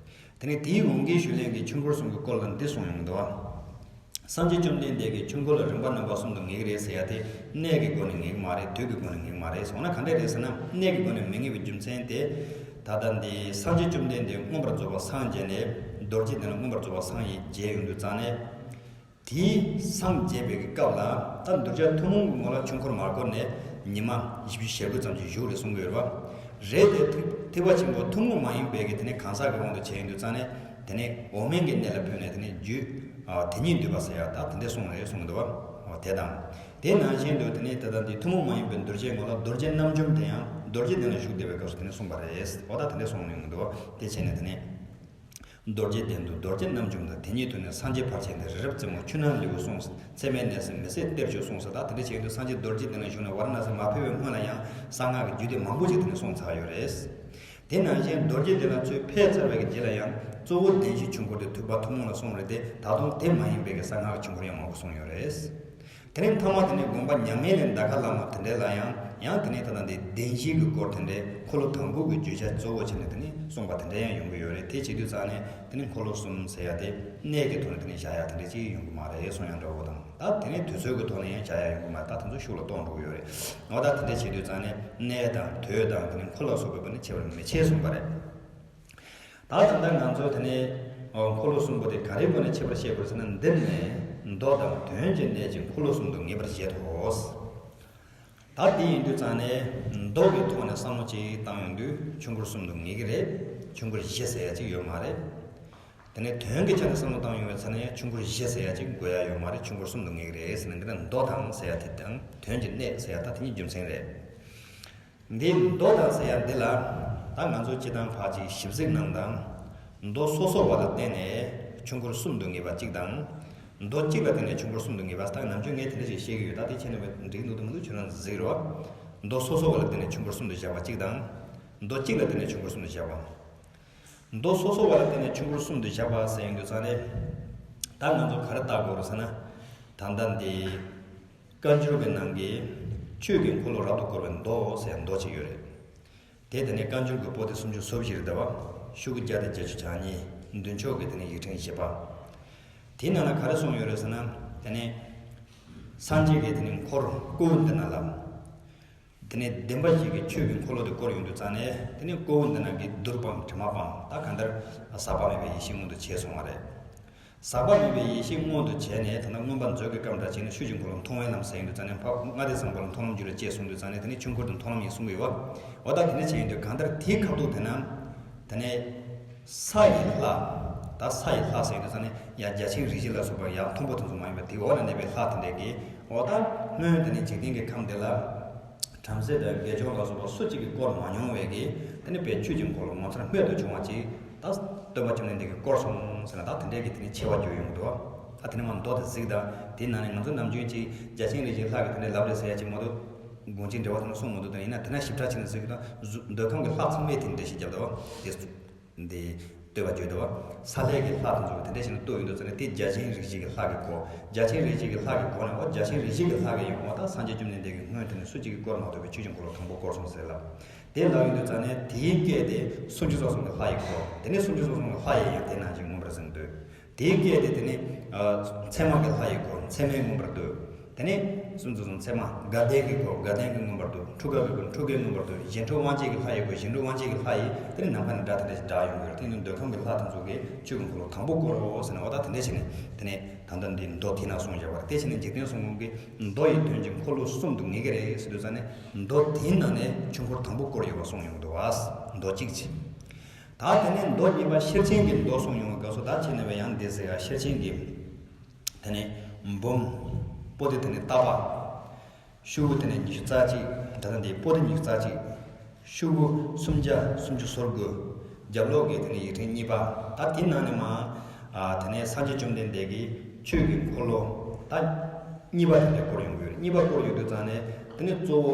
དེ་ནས་དེའི་འོང་སྐལ་ཞུས་ལན་གྱི་ཆོས་འཁོར་གསུམ་གྱི་སྐོར་ལ་འདི་གསུངས་ཡོང་གི་འདུག་བ། སངས་རྒྱས་བཅོམ་ལྡན་འདས་ཀྱིས་ཆོས་འཁོར་ལ་རིམ་པ་རྣམ་པ་གསུམ་དུ་ངེས་ཀྱི་རེད་ཟེར་ཡ་དེ་གནས་ཀྱི་སྒོ་ནས་ངེས་ཀྱི་མ་རེད། དུས་ཀྱི་སྒོ་ནས་ངེས་ཀྱི་མ་རེད། འོ་ན་ག་འདྲ་རེད་ཟེར་ན། གནས་ཀྱི་སྒོ་ནས་མི་ངེས་པའི་རྒྱུ་མཚན་དེ། ད་ལྟ་འདི་སངས་རྒྱས་བཅོམ་ལྡན་འདས་མངོན་པར་རྫོགས་པར་སངས་རྒྱས་ནས་རྡོ་རྗེ་གདན་ལ་མངོན་པར་རྫོགས་པར་སངས་རྒྱས་ཡོང་དུས་ཙང་ནས། དེའི་སངས་རྒྱས་པའི་སྐབས་ལ་ད་གདུལ་བྱ་ཐུན་མོང་གི་ངོ་ལ་ཆོས་འཁོར་མ་བསྐོར་ནས་ཉི་མ་བཞི་བཅུ་ཞེ་དགུ་ཙམ་ཞིག་བཞུགས་རེད་གསུང་གི་ཡོད་རེད་བ། རེད་དེ། ཐེག་པ་ཆེན་པོ་ཐུན་མོང་མ་ཡིན་པའི་གི་དེ་ནས་གང་ཟག་གི་དབང་དུ་བྱས་ཡོང་དུས་ཙང་ནས། དེ་ནས་འོག་མིན་གྱི་གནས་ལ་ཕེབས་ནས་དེ་ནས་རྒྱུད་དེ་ཉིད་འདུས་པ་ཟེར་ཡ་ད་དེ་འདྲ་གསུངས་རེད་གསུང་གི་འདུག་བ། དེ་དང་། དེ་ནང་བཞིན་དུ་དེ་ནས་ད་ལྟ་འདི་ཐུན་མོང་མ་ཡིན་པའི་གདུལ་བྱའི་ངོ་ལ་རྡོ་རྗེ་རྣམ་འཇོམས་དེ་ཡང་རྡོ་རྗེ་གདན་ལ་བཞུགས་བསྡད་པའི་སྐབས་སུ་དེ་ནས་གསུངས་པ་རེད། འོ་ད་དེ་འདྲ་གསུངས་ཡོང་གི་འདུག་བ། དེ་བྱས་ནས་དེ་ནས། རྡོ་རྗེ་གདན་དུ་རྡོ་རྗེ་རྣམ་འཇོམས་དང་། དེ་ཉིད་དུ་ནི་སངས་རྒྱས་ཕར་ཕྱིན་ཏེ། རི་རབ་རྩེ་མོར་ཆུ་སྣ་ལེའུ་གསུངས། ཚད་མེད་གནས་སུ་མི་ཟད་གཏེར་ཆོས་གསུངས་སོ། ད་དེ་འདྲ་བྱས་དུས་སངས་རྒྱས་རྡོ་རྗེ་གདན་ལ་བཞུགས་ནས་ཝཱ་ར་ཎ་སི་མ་ཕེབས་པའི་སྔོན་ལ་ཡང་གསང་སྔགས་ཀྱི་རྒྱུད་སྡེ་མང་པོ་ཅིག་དེ་ནས་གསུངས་ཚར་ཡོད་རེད། དེ་ནང་བཞིན་རྡོ་རྗེ་གདན་ལ་ཚུར་ཕེབས་ཚར་བའི་རྗེས་ལ་ཡང་གཙོ་བོ་བདེན་བཞིའི་ཆོས་འཁོར་དེ་ཐེག་པ་ཐུན་མོང་ལ་གསུངས་རེད་དེ། ད་དུང་དེ་མ་ཡིན་པའི་གི་གསང་སྔགས་ཀྱི་ཆོས་འཁོར་ཡང་མང་པོ་གསུངས་ཡོད་རེད། དེ་ནས་མཐའ་མ་དེ་ནས་དགོངས་པ་མྱ་ངན་ལས་འདའ་ཁ་ལ་མོ་དེ་འདྲ་ལ་ཡང་ཡང་དེ་ནས་ད་ལྟ་འདི་བདེན་བཞིའི་གི་སྐོར་དེ་འདྲའི་འཁོར་ལོ་དང་པོ་གི་བརྗོད་བྱ་གཙོ་བོ་བྱས་ནས་དེ་ནས་གསུངས་པ་དེ་འདྲ་ཡང་ཡོང་གི་ཡོད་རེད། དེ་བྱེད་དུས་ཙང་ནས་དེ་ནས་འཁོར་ལོ་གསུམ་ཟེར་ཡ་དེ་གནས་ཀྱི་ཐོག་ནས་དེ་ནས་བཞག་ཡ་དེ་འདྲ་ཅིག་ཡོང་གི་མ་རེད་གསུང་ཡ་འདྲ་བོ་དང་། ད་དེ་ནས་དུས་ཚོད་ཀྱི་ཐོག་ནས་ཡང་བཞག་ཡ་ཡོང་གི་མ་རེད། ད་དེ་ཚོ་ཤུགས་ལ་གཏོང་འགྲོ་གི་ཡོད་རེད། འོ་ད་དེ་འདྲ་བྱེད་དུས་ཙང་ནས་གནས་དང་དུས་དང་དེ་ནས་འཁོར་ལ་སོགས་པའི་སྒོ་ནས་ཁྱད་པར་མི་ཕྱེ་གསུངས་པ་རེད། ད་ད་ལྟ་ང་ཚོ་དེ་ནས་འཁོར་ལོ་གསུམ་པོ་དེ་ག་རེའི་སྒོ་ནས་ཁྱད་པར་བཤད་དགོས་ཟེར་ན། འདིར་ནི་མདོ་དང་དོན་གྱི་གནད་ཀྱིས་འཁོར་ལོ་གསུམ་དུ་ངེས་པར་བཞེད་དོ། ད་དེ་ཡིན་དུས་ཙང་ནས་མདོ་གི་ཐོག་ནས་བསམ་བློ་ཅིག་བཏང་ཡོང་དུས་ཆོས་འཁོར་གསུམ་དུ་ངེས་ཀྱི་རེད། ཆོས་འཁོར་བཞི་ཟེར་ཡ་ཅིག་ཡོད་མ་རེད། དེ་ནས་དོན་གྱི་ཆ་ནས་བསམ་བློ་བཏང་ཡོང་བའི་ཚེ་ན་ཡང་ཆོས་འཁོར་བཞི་ཟེར་ཡ་ཅིག་དགོས་ཡ་ཡོད་མ་རེད། ཆོས་འཁོར་གསུམ་དུ་ངེས་ཀྱི་རེད་ཟེར་ན། འདི་ལ་མདོ་དང་ཟེར་ཡ་དེ་དང་དོན་གྱི་གནད་ཟེར་ཡ་ད་དེ་གཉིས་རྒྱུ་མཚན་རེད། འདིའི་མདོ་དང་ཟེར་ཡ་འདི་ལ་ད་ང་ཚོ་སྤྱིར་བཏང་ཕར་ཅིག་ཞིབ་གཟིགས་གནང་དང་། མདོ་སོ་སོ་བ་ལ་བརྟེན་ནས་ཆོས་འཁོར་གསུམ་དུ་ངེས་པ་གཅིག་དང་། མདོ་གཅིག་ལ་བརྟེན་ནས་ཆོས་འཁོར་གསུམ་དུ་ངེས་པ། ད་ནམ་རྒྱུན་ངས་དེ་འདྲ་ཞིག་བཤད་ཀྱི་ཡོད། ད་དེ་ཁྱེད་རྣམ་པས་འགྲིག་འདུག་དང་མི་འདུག་ཁྱོད་རང་གཟིགས་རོགས། མདོ་སོ་སོ་བ་ལ་བརྟེན་ནས་ཆོས་འཁོར་གསུམ་དུ་བཞག་པ་གཅིག་དང་། མདོ་གཅིག་ལ་བརྟེན་ནས་ཆོས་འཁོར་གསུམ་དུ་བཞག་པ། མདོ་སོ་སོ་བ་ལ་བརྟེན་ནས་ཆོས་འཁོར་གསུམ་དུ་བཞག་པ་ཟེར་ཡོང་དུས་ཙང་ནས། ད་ང་ཚོ་ག་རེ་བལྟ་དགོས་རེད་ཟེར་ན། ད་ལྟ་འདི། བཀའ་འགྱུར་གྱི་ནང་གི་ཆོས་ཀྱི་འཁོར་ལོ་རབ་ཏུ་བསྐོར་བའི་མདོ་ཟེར་མདོ་ཅིག་ཡོད་རེད། དེ་དེ་ནས་བཀའ་འགྱུར་གྱི་པོ་ཏི་སུམ་ཅུ་སོ་བཞི་རེད་བ། ཤོག་གུ་བརྒྱ་དང་བརྒྱད་ཅུ་གྱ་གཉིས། མདུན་ཕྱོགས་ཀྱི་དེ་ནས་ཡིག་ཕྲེང་བཞི་པ། དེའི་ནང་ལ་ག་རེ་གསུངས་ཡོད་རེད་ཟེར་ན། དེ་ནས་སངས་རྒྱས་ཀྱི་དེ་ནས་འཁོར་སྐུ་འདི་ན་ལ། དེ་ནས་བདེན་པ་བཞི་གི་ཆོས་ཀྱི་འཁོར་ལོ་དེ་བསྐོར་ཡོང་དུས་ཙང་ནས། དེ་ནས་སྐུ་འདི་ན་གི་གདུལ་དབང་དྲི་མ་སྤངས། ད་གང་ལྟར་ཟག་པ་མེད་པའི་ཡེ་ཤེས་མངོན་དུ་བྱས་སོང་བ་རེད། ཟག་པ་མེད་པའི་ཡེ་ཤེས་མངོན་དུ་བྱས་ནས། ད་ལྟ་མངོན་པ་མཛོད་ཀྱི་སྐབས་འདྲ་བྱས་ནས་ཆོས་ཀྱི་འཁོར་ལོ་མཐོང་བའི་ལམ་ཟེར་ཡོང་དུས་ཙང་ནས། འཕགས་པ་ལྔ་སྡེ་བཟང་པོ་ལ་མཐོང་ལམ་རྒྱུད་ལ་སྐྱེས་གསུངས་དུས་ཙང་ནས། དེ་ནས་ཆོས་འཁོར་དུ་མཐོང་ལམ་ཡིན་གསུང་གི་ཡོད་བ། འོ་ད་དེ་ནས་བྱས་ཡོང་དུས་གང་ལྟར་དེའི་ཁ་ཐུག་དེ་ན། དེ་ནས་ས་ཡི་ལྷ། ད་ས་ཡི་ལྷ་ཟེར་ཡོང་དུས་ཙང་ནས་ཡང་བརྒྱ་བྱིན་རིགས་བཞི་ལ་སོགས་པ་ཡང་མཐོན་པོ་དེ་ཚོ་མ་ཡིན་པ། དེའི་འོག་ལ་གནས་པའི་ལྷ་དེ་འདྲས་ཀྱིས། འོ་ད་སྔོན་དེ་ནས་འཇིག་རྟེན་གྱི་ཁམས་དེ་ལ། བྲམ་ཟེ་དང་དགེ་སྦྱོང་ལ་སོགས་པ་སུ་གཅིག་གིས་བསྐོར་མ་མྱོང་བའི་གི། དེ་ནི་དཔེ་ཆོས་ཀྱི་འཁོར་ལོ་ངོ་མཚར་རྨད་དུ་བྱུང་བ་ཅིག་ད་སྟོན་པ་བཅོམ་ལྡན་འདས་ཀྱིས་བསྐོར་སོང་ཟེར་ན། ད་དེ་འདྲའི་གི་དེ་ནི་ཆེ་བ་བརྗོད་ཡོང་གི་འདུག་ད་དེ་ནི་མ་མདོ་དེ་གཟིགས་དང་། དེའི་ནང་ནས་ང་ཚོ་ནམ་རྒྱུན་ཅིག་བརྒྱ་བྱིན་རིགས་བཞིའི་ལྷ་གི་དེ་འདྲའི་ལབ་རེད་ཟེར་ཡ་ཅིག་མ་གཏོགས། དགོངས་གཅིག་འགྲེལ་པ་དེ་ནི་གསུང་མི་འདུག་དང་། ཡིན་ན་དེ་ན་ཞིབ་ཕྲ་བྱས་ནས་གཟིགས་དང་། གཟུ་འདོད་ཁམས་ཀྱི་ལྷ་ཚང་མས་དེ་འདྲ་ཞིག་བརྒྱབ་འདུག་དེ། འདི་བསྟོད་པ་བརྗོད་འདུག་བ། ས་ལྷའི་གི་ལྷ་དེ་ཚོ་དེ་འདྲ་ཞིག་ནས་བསྟོད་ཡོང་དུས་ཙང་ནས། དེ་བརྒྱ་བྱིན་རིགས་བཞི་གི་ལྷ་གི་སྐོར། བརྒྱ་བྱིན་རིགས་བཞི་གི་ལྷ་གི་སྐོར་ནས། འོ་བརྒྱ་བྱིན་རིགས་བཞི་གི་ལྷ་གི་ཡོང་བ། ད་སངས་རྒྱས་བཅོམ་ལྡན་འདས་ཀྱིས་སྔོན་དེ་ནས་སུ་གཅིག་གིས་བསྐོར་མ་ཐུབ་པའི་ཆོས་ཀྱི་འཁོར་ལོ་དང་པོ་བསྐོར་སོང་ཟེར་ལ། དེ་ལབ་ཡོང་དུས་ཙང་ནས་དེའི་སྐད་དེ་སུམ་ཅུ་རྩ་གསུམ་གྱི་ལྷ་ཡི་སྐོར། དེ་ནས་སུམ་ཅུ་རྩ་གསུམ་གྱི་ལྷ་ཡི་ཡང་དེ་ནང་བཞིན་མངོན་པར་ཟིན་འདུག་དེའི་སྐད་དེ་དེ་ནི། ཨ། མཚེ་མ་གི་ལྷ་ཡི་སྐོར། མཚེ་མོས་མངོན་པར་འདུད། དེ་ནི་སུམ་ཅུ་རྩ་གསུམ་མཚེ་མ། དགའ་ལྡན་གྱི་སྐོར། དགའ་ལྡན་གྱིས་མངོན་པར་འདུད། འཁྲུགས་སྐར་གྱི་སྐོར། འཁྲུགས་སྐར་མངོན་པར་འདུད། གཞན་འཕྲུལ་དབང་བྱེད་ཀྱི་ལྷ་ཡི་སྐོར། གཞན་འཕྲུལ་དབང་བྱེད་ཀྱི་ལྷ་ཡིས་དེ་ནི་ནམ་མཁའ་ནས་སྒྲ་དེ་འདྲ་ཞིག་བསྒྲགས་ཡོང་གི་ཡོད་རེད། དེ་ནི་འདོད་ཁམས་ཀྱི་ལྷ་དེ་ཚོ་གིས་ཆོས་ཀྱི་འཁོར་ལོ་དང་པོ་བསྐོར་རོ་ཟེར་ནས། འོ་ད་དེ་འདྲ་བྱས་ནས་དེ་ནི་ད་ལྟ་འདི་མདོ་དེ་ན་གསུངས་བཞག་པ་རེད། དེ་བྱས་ནས་འཇིག་རྟེན་གསུམ་མགོན་གྱིས་མདོ་ཡི་དོན་གྱི་འཁོར་ལོ་གསུམ་དུ་ངེས་ཀྱི་རེད་ཟེར་དུས་ཙང་ནས། མདོ་དེའི་ནང་ནས་ཆོས་འཁོར་དང་པོ་བསྐོར་ཡོད་པ་གསུངས་ཡོང་གི་འདུག་བ། མདོ་གཅིག་བྱས། ད་དེ་ནས་མདོ་གཉིས་པ་ཤེར་ཕྱིན་གྱི་མདོ་གསུངས་ཡོང་བའི་སྐབས་སུ། ད་ཁྱེད་རྣམ་པས་ཡང་འདི་ཟེར་ཡ། ཤེར་ཕྱིན་གྱི་དེ་ནས་འབུམ། པོ་ཏི་དེ་ནས་ཏ་པ། ཤོག་གུ་དེ་ནས་ཉི་ཤུ་རྩ་གཅིག་ད་ལྟ་འདི་པོ་ཏི་ཉི་ཤུ་རྩ་གཅིག་ཤོག་གུ་སུམ་བརྒྱ་སུམ་ཅུ་སོ་དགུ་རྒྱབ་ལོགས་ཀྱི་དེ་ནས་ཡིག་ཕྲེང་གཉིས་པ། ད་དེ་ནང་ནས་མ། ཨ། དེ་ནས་སངས་རྒྱས་བཅོམ་ལྡན་འདས་ཀྱིས་ཆོས་ཀྱི་འཁོར་ལོ། ད། གཉིས་པ་དེ་འདྲ་བསྐོར་ཡོང་གི་ཡོད་རེད། གཉིས་པ་བསྐོར་ཡོང་དུས་ཙང་ནས་དེ་ནས་གཙོ་བོ་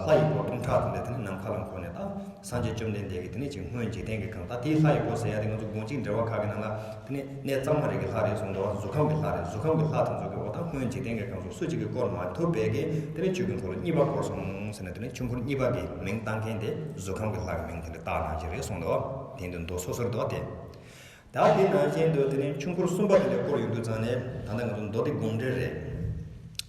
ལྷ་ཡི་སྐོར་སྟོང་ཕྲག་དེ་འདྲ་དེ་ནས་ནམ་མཁའ་ལ་འཁོར་ནས་ད་སངས་རྒྱས་བཅོམ་ལྡན་འདས་ཀྱི་དེ་ནས་ཅིག་སྔོན་འཇིག་རྟེན་གྱི་ཁམས། ད་དེའི་ལྷ་ཡི་སྐོར་ཟེར་ཡ་དེ་ང་ཚོ་དགོངས་གཅིག་འགྲེལ་པ་ཁག་གི་ནང་ལ་དེ་ནས་གནས་གཙང་མ་རིགས་ཀྱི་ལྷ་རེད་གསུངས་འདུག་གཟུགས་ཁམས་ཀྱི་ལྷ་རེད། གཟུགས་ཁམས་ཀྱི་ལྷ་དེ་ཚོ་གི་འོ་ད་སྔོན་འཇིག་རྟེན་གྱི་ཁམས་སུ་སུ་གཅིག་གིས་བསྐོར་མ་ཐུབ་པའི་གི་དེ་ནས་ཆོས་ཀྱི་འཁོར་ལོ་གཉིས་པ་བསྐོར་སོང་ཟེར་ནས་དེ་ནས་ཆོས་འཁོར་གཉིས་པ་གི་མིང་བཏགས་མཁན་དེ་གཟུགས་ཁམས་ཀྱི་ལྷ་གི་མིང་དེ་འདྲ་བཏགས་གནང་གི་རེད་གསུངས་འདུག་དེ་འདི་མདོ་སོ་སོར་འདུག་སྟེ། ད་དེ་ནང་བཞིན་དུ་དེ་ནས་ཆོས་འཁོར་གསུམ་པ་དེ་ལ་བསྐོར་ཡོང་དུས་ཙང་ནས་ད་ལྟ་ང་ཚོ་མདོ་སྡེ་དགོངས་འགྲེལ་རེད།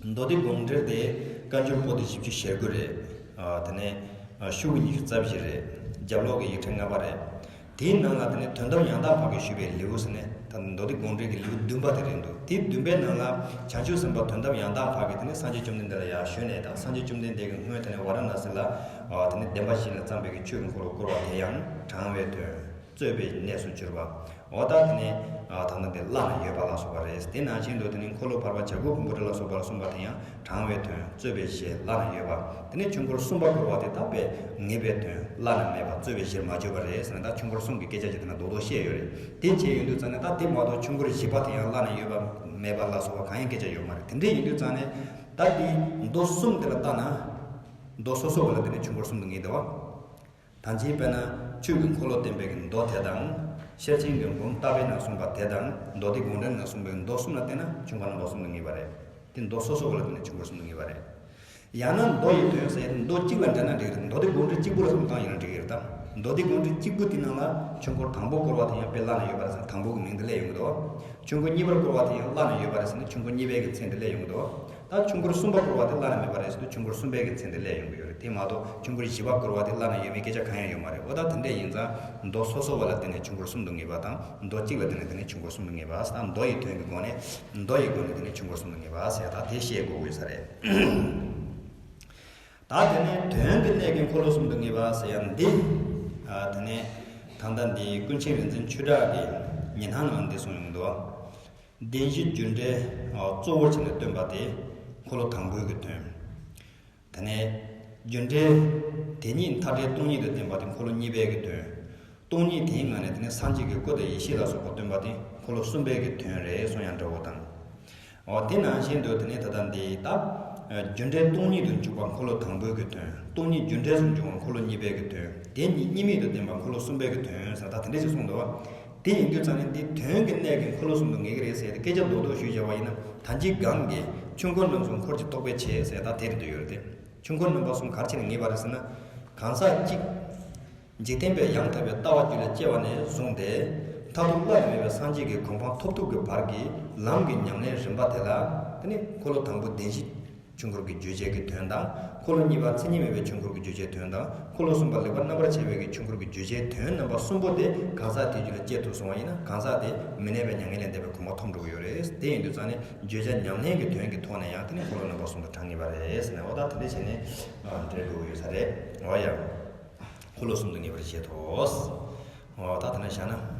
མདོ་སྡེ་དགོངས་འགྲེལ་དེ་བཀའ་འགྱུར་པོ་ཏི་བཞི་བཅུ་ཞེ་དགུ་རེད། ཨ་དེ་ནས་ཨ་ཤོག་གུ་ཉི་ཤུ་རྩ་བཞི་རེད། རྒྱབ་ལོགས་ཀྱི་ཡིག་ཕྲེང་ལྔ་པ་རེད། དེའི་ནང་ལ་དེ་ནས་དོན་དམ་ཡང་དག་འཕགས་ཀྱིས་ཞུས་པའི་ལེའུ་ཟེར་ནས་ད་མདོ་སྡེ་དགོངས་འགྲེལ་གྱི་ལེའུ་བདུན་པ་དེ་རེད་འདུག་དེའི་བདུན་པའི་ནང་ལ་བྱང་ཆུབ་སེམས་དཔའ་དོན་དམ་ཡང་དག་འཕགས་ཀྱིས་དེ་ནས་སངས་རྒྱས་བཅོམ་ལྡན་འདས་ལ་ཡར་ཞུས་ནས་ད་སངས་རྒྱས་བཅོམ་ལྡན་འདས་ཀྱི་སྔོན་དེ་ནས་ཝཱ་ར་ཎ་སི་ལ་ཨ་དེ་ནས་བདེན་པ་བཞི་ལ་བརྩམས་པའི་གི་ཆོས་ཀྱི་འཁོར་ལོ་བསྐོར་བ་དེ་ཡང་དྲང་བའི་དོན། རྩོད་པའི་གནས་སུ་གྱུར་པ། འོ་ད་དེ་ནས་ཨ་ད་ལྟ་འདི་བླ་ན་ཡོད་པ་ལ་སོགས་པ་རེད། དེ་ནང་བཞིན་དུ་དེ་ནས་འཁོར་ལོ་བར་པ་བྱ་རྒོད་ཕུང་པོ་བྲི་ལ་སོགས་པ་ལ་གསུངས་པ་དེ་ཡང་དྲང་བའི་དོན། རྩོད་པའི་གཞི་བླ་ན་ཡོད་པ། དེ་ནས་ཆོས་འཁོར་གསུམ་པ་བསྐོར་བ་དེ་དག་པས་ངེས་པའི་དོན་བླ་ན་མེད་པ་རྩོད་པའི་གཞིར་མ་གྱུར་པ་རེད་ཟེར་ན། ད་ཆོས་འཁོར་གསུམ་གྱི་སྐད་ཆ་ཅིག་དེ་ན་རྡོག་རྡོག་བཤད་ཡོད་རེད། དེ་བྱས་ཡོང་དུས་ཙང་ནས་ད་དེ་མ་གཏོགས་ཆོས་འཁོར་བཞི་པ་དེ་ཡང་བླ་ན་ཡོད་པ་མེད་པ་ལ་སོགས་པ་གང་ཡང་སྐད་ཆ་ཡོད་མ་རེད། དེ་འདྲ་ཡིན་དུས་ཙང་ནས་ད་དེ་མདོ་གསུམ་དེ་ལ་བལྟས་ན་མདོ་སོ་སོ་བ་ལ་དེ་ནས་ཆོས་འཁོར་གསུམ་དུ་ངེས་འདུག་བ། ད་ཅིའི་དཔེར་ན་ཆོས་ཀྱི་འཁོར་ལོ་བསྟན་པའི་གི་མདོ་དེ་དང་། ཤེར་ཕྱིན་གྱི་འབུམ་བརྟག་པའི་ནང་གསུངས་པ་དེ་དང་མདོ་སྡེ་དགོངས་འགྲེལ་ནང་གསུངས་པའི་མདོ་གསུམ་ལ་བལྟས་ན་ཆོས་འཁོར་རྣམ་པ་གསུམ་དུ་ངེས་པ་རེད། དེ་མདོ་སོ་སོ་བ་ལ་བལྟས་ན་ཆོས་འཁོར་གསུམ་དུ་ངེས་པ་རེད། ཡང་ན་མདོ་ཡི་དོན་ཟེར་ཡ་དེ་མདོ་གཅིག་ལ་འདྲེན་ན་འགྲིག་རེད། མདོ་སྡེ་དགོངས་འགྲེལ་གཅིག་པུ་ལ་བསམ་བློ་བཏང་ཡོད་ན་འགྲིག་གི་རེད། ད་མདོ་སྡེ་དགོངས་འགྲེལ་གཅིག་པུ་དེ་ནང་ལ་ཆོས་འཁོར་དང་པོ་བསྐོར་བ་དེ་ཡང་དཔེ་བླ་ན་ཡོད་པ་རེད་ཟེར་ན་དང་པོ་གི་མིང་དེ་སླེབས་ཡོང་གི་འདུག་ཆོས་འཁོར་གཉིས་པར་བསྐོར་བ་དེ་ཡང་བླ་ན་ཡོད་པ་རེད་ཟེར་ན་ཆོས་འཁོར་གཉིས་པའི་གི་མཚན་དེ་སླེབས་ཡོང་གི་འདུག་ད་ཆོས་འཁོར་གསུམ་པ་བསྐོར་བ་དེ་བླ་ན་མེད་པ་རེད་ཟེར་དུས་ཆོས་འཁོར་གསུམ་པའི་གི་མཚན་དེ་སླེབས་ཡོང་གི་ཡོད་རེད། དེ་མ་གཏོགས་ཆོས་འཁོར་བཞི་པ་བསྐོར་བ་དེ་བླ་ན་ཡོད་མེད་སྐད་ཆ་གང་ཡང་ཡོད་མ་རེད། འོ་ད་དེ་འདྲ་ཡིན་ཙང་མདོ་སོ་སོ་བ་ལ་བརྟེན་ནས་ཆོས་འཁོར་གསུམ་དུ་ངེས་པ་དང་མདོ་གཅིག་ལ་བརྟེན་ནས་དེ་ནས་ཆོས་འཁོར་གསུམ་དུ་ངེས་པ། ད་མདོ་ཡི་དོན་གྱི་སྒོ་ནས་མདོ་ཡི་སྒོ་ནས་དེ་ནས་ཆོས་འཁོར་གསུམ་དུ་ངེས་པ་ཟེར་ཡ་ད་དེ་བཤད་དགོས་ཀྱི་ས་རེད། ད་དེ་ནས་དོན་གྱི་གནད་ཀྱི་འཁོར་ལོ་གསུམ་དུ་ངེས་པ་ཟེར་ཡ་འདི། ཨ་དེ་ནས་ད་ལྟ་འདི་ཀུན་མཁྱེན་རིག་འཛིན་ཆོས་གྲགས་ཀྱིས་ཉི་སྣང་ནང་འདི་གསུངས་ཡོང་གི་འདུག་བདེན་བཞི་རྒྱུ་འབྲས་གཙོ་བོར་བྱས་ནས་སྟོན་པ་དེ་འཁོར་ལོ་དང་པོའི་གི་དོན། དེ་ནས་རྒྱུ་འབྲས་དེ་ཉིད་མཐའ་བྲལ་སྟོང་ཉིད་དུ་བསྟན་པ་དེ་འཁོར་ལོ་གཉིས་པའི་གི་དོན། སྟོང་ཉིད་དེའི་ངང་ནས་དེ་ནས་སངས་རྒྱས་ཀྱི་སྐུ་དང་ཡེ་ཤེས་ལ་སོགས་པ་སྟོན་པ་དེ་འཁོར་ལོ་གསུམ་པའི་གི་དོན་རེད་གསུང་ཡང་འདྲ་བོ་དང་། འོ་དེ་ནང་བཞིན་དུ་དེ་ནས་ད་ལྟ་འདི་ད་རྒྱུ་འབྲས་སྟོང་ཉིད་དུ་འཇུག་པ་འཁོར་ལོ་དང་པོའི་གི་དོན། སྟོང་ཉིད་རྒྱུ་འབྲས་སུ་འཇུག་པ་འཁོར་ལོ་གཉིས་པའི་གི་དོན། དེ་ཉིད་གཉིས་མེད་དུ་བསྟན་པ་འཁོར་ལོ་གསུམ་པའི་གི་དོན་ཟེར་ད་དེ་འདྲ་ཞིག་གསུངས་འདུག་བ། དེ་ཡིན་དུས་ཙང་ནས་འདི་དོན་གྱི་གནད་ཀྱི་འཁོར་ལོ་གསུམ་དུ་ངེས་ཀྱི་རེད་ཟེར་ཏེ་སྐད་ཆ་རྡོག་རྡོག་ཞུས་བཞག་པ་ཡིན་ན་ད་ཅི་གང་གི་ཆོས་འཁོར་རྣམ་གསུམ་འཁོར་གྱི་རྟོག་པས་ཆེ་ཟེར་ད་དེ་རེད་འདོད་ཡོད་རེད་དེ། ཆོས་འཁོར་རྣམ་པ་གསུམ་ག་རེ་བྱས་ནས་ངེས་པ་རེད་ཟེར་ན། གང་ཟག་གཅིག་འཇིག་རྟེན་པའི་ཡང་དག་པའི་ལྟ་བ་རྒྱུད་ལ་སྐྱེ་བ་ནས་བཟུང་སྟེ། མཐར་ཐུག་བླ་ན་མེད་པའི་སངས་རྒྱས་ཀྱི་གོ་འཕང་ཐོབ་ཐུབ་ཀྱི་བར་གྱི་ལམ་གྱི་ཉམས་ལེན་རིམ་པ་དེ་ལ། དེ་ནི་འཁོར་ལོ་དང་པོ་བདེན་བཞི་ཆོས་འཁོར་གྱི་རྒྱུ་བྱས་ཀྱི་དོན་དང་། འཁོར་ལོ་གཉིས་པ་མཚན་ཉིད་མེད་པའི་ཆོས་འཁོར་གྱི་རྒྱུ་བྱས་དོན་དང་། འཁོར་ལོ་གསུམ་པ་ལེགས་པར་རྣམ་པར་ཕྱེ་བའི་གི་ཆོས་འཁོར་གྱི་རྒྱུ་བྱས་དོན་རྣམ་པ་གསུམ་པོ་དེ་གང་ཟག་དེའི་རྒྱུད་ལ་སྐྱེ་ཐུབ་སོང་བ་ཡིན་ན་གང་ཟག་དེ་མི་གནས་པའི་མྱ་ངན་ལས་འདས་པའི་གོ་འཕང་ཐོབ་འགྲོ་གི་ཡོད་རེད། དེ་ཡིན་དུས་ཙང་ནས་བརྗོད་བྱ་ཉམས་ལེན་གྱི་དོན་གྱི་ཐོག་ནས་ཡང་དེ་ནི་འཁོར་ལོ་རྣམ་པ་གསུམ་དུ་བགྲང་ངེས་པ་རེད་ཟེར་ནས། འོ་ད་དེ་འདྲ་བྱས་ནས་འགྲེལ་དགོས་ཡོད་ས་རེད། འོ་ཡ། འཁོར་ལོ་གསུམ་དུ་ངེས་པར་བཞེད་དོ། འོ་ད་དེ་འདྲ་བྱས་ན་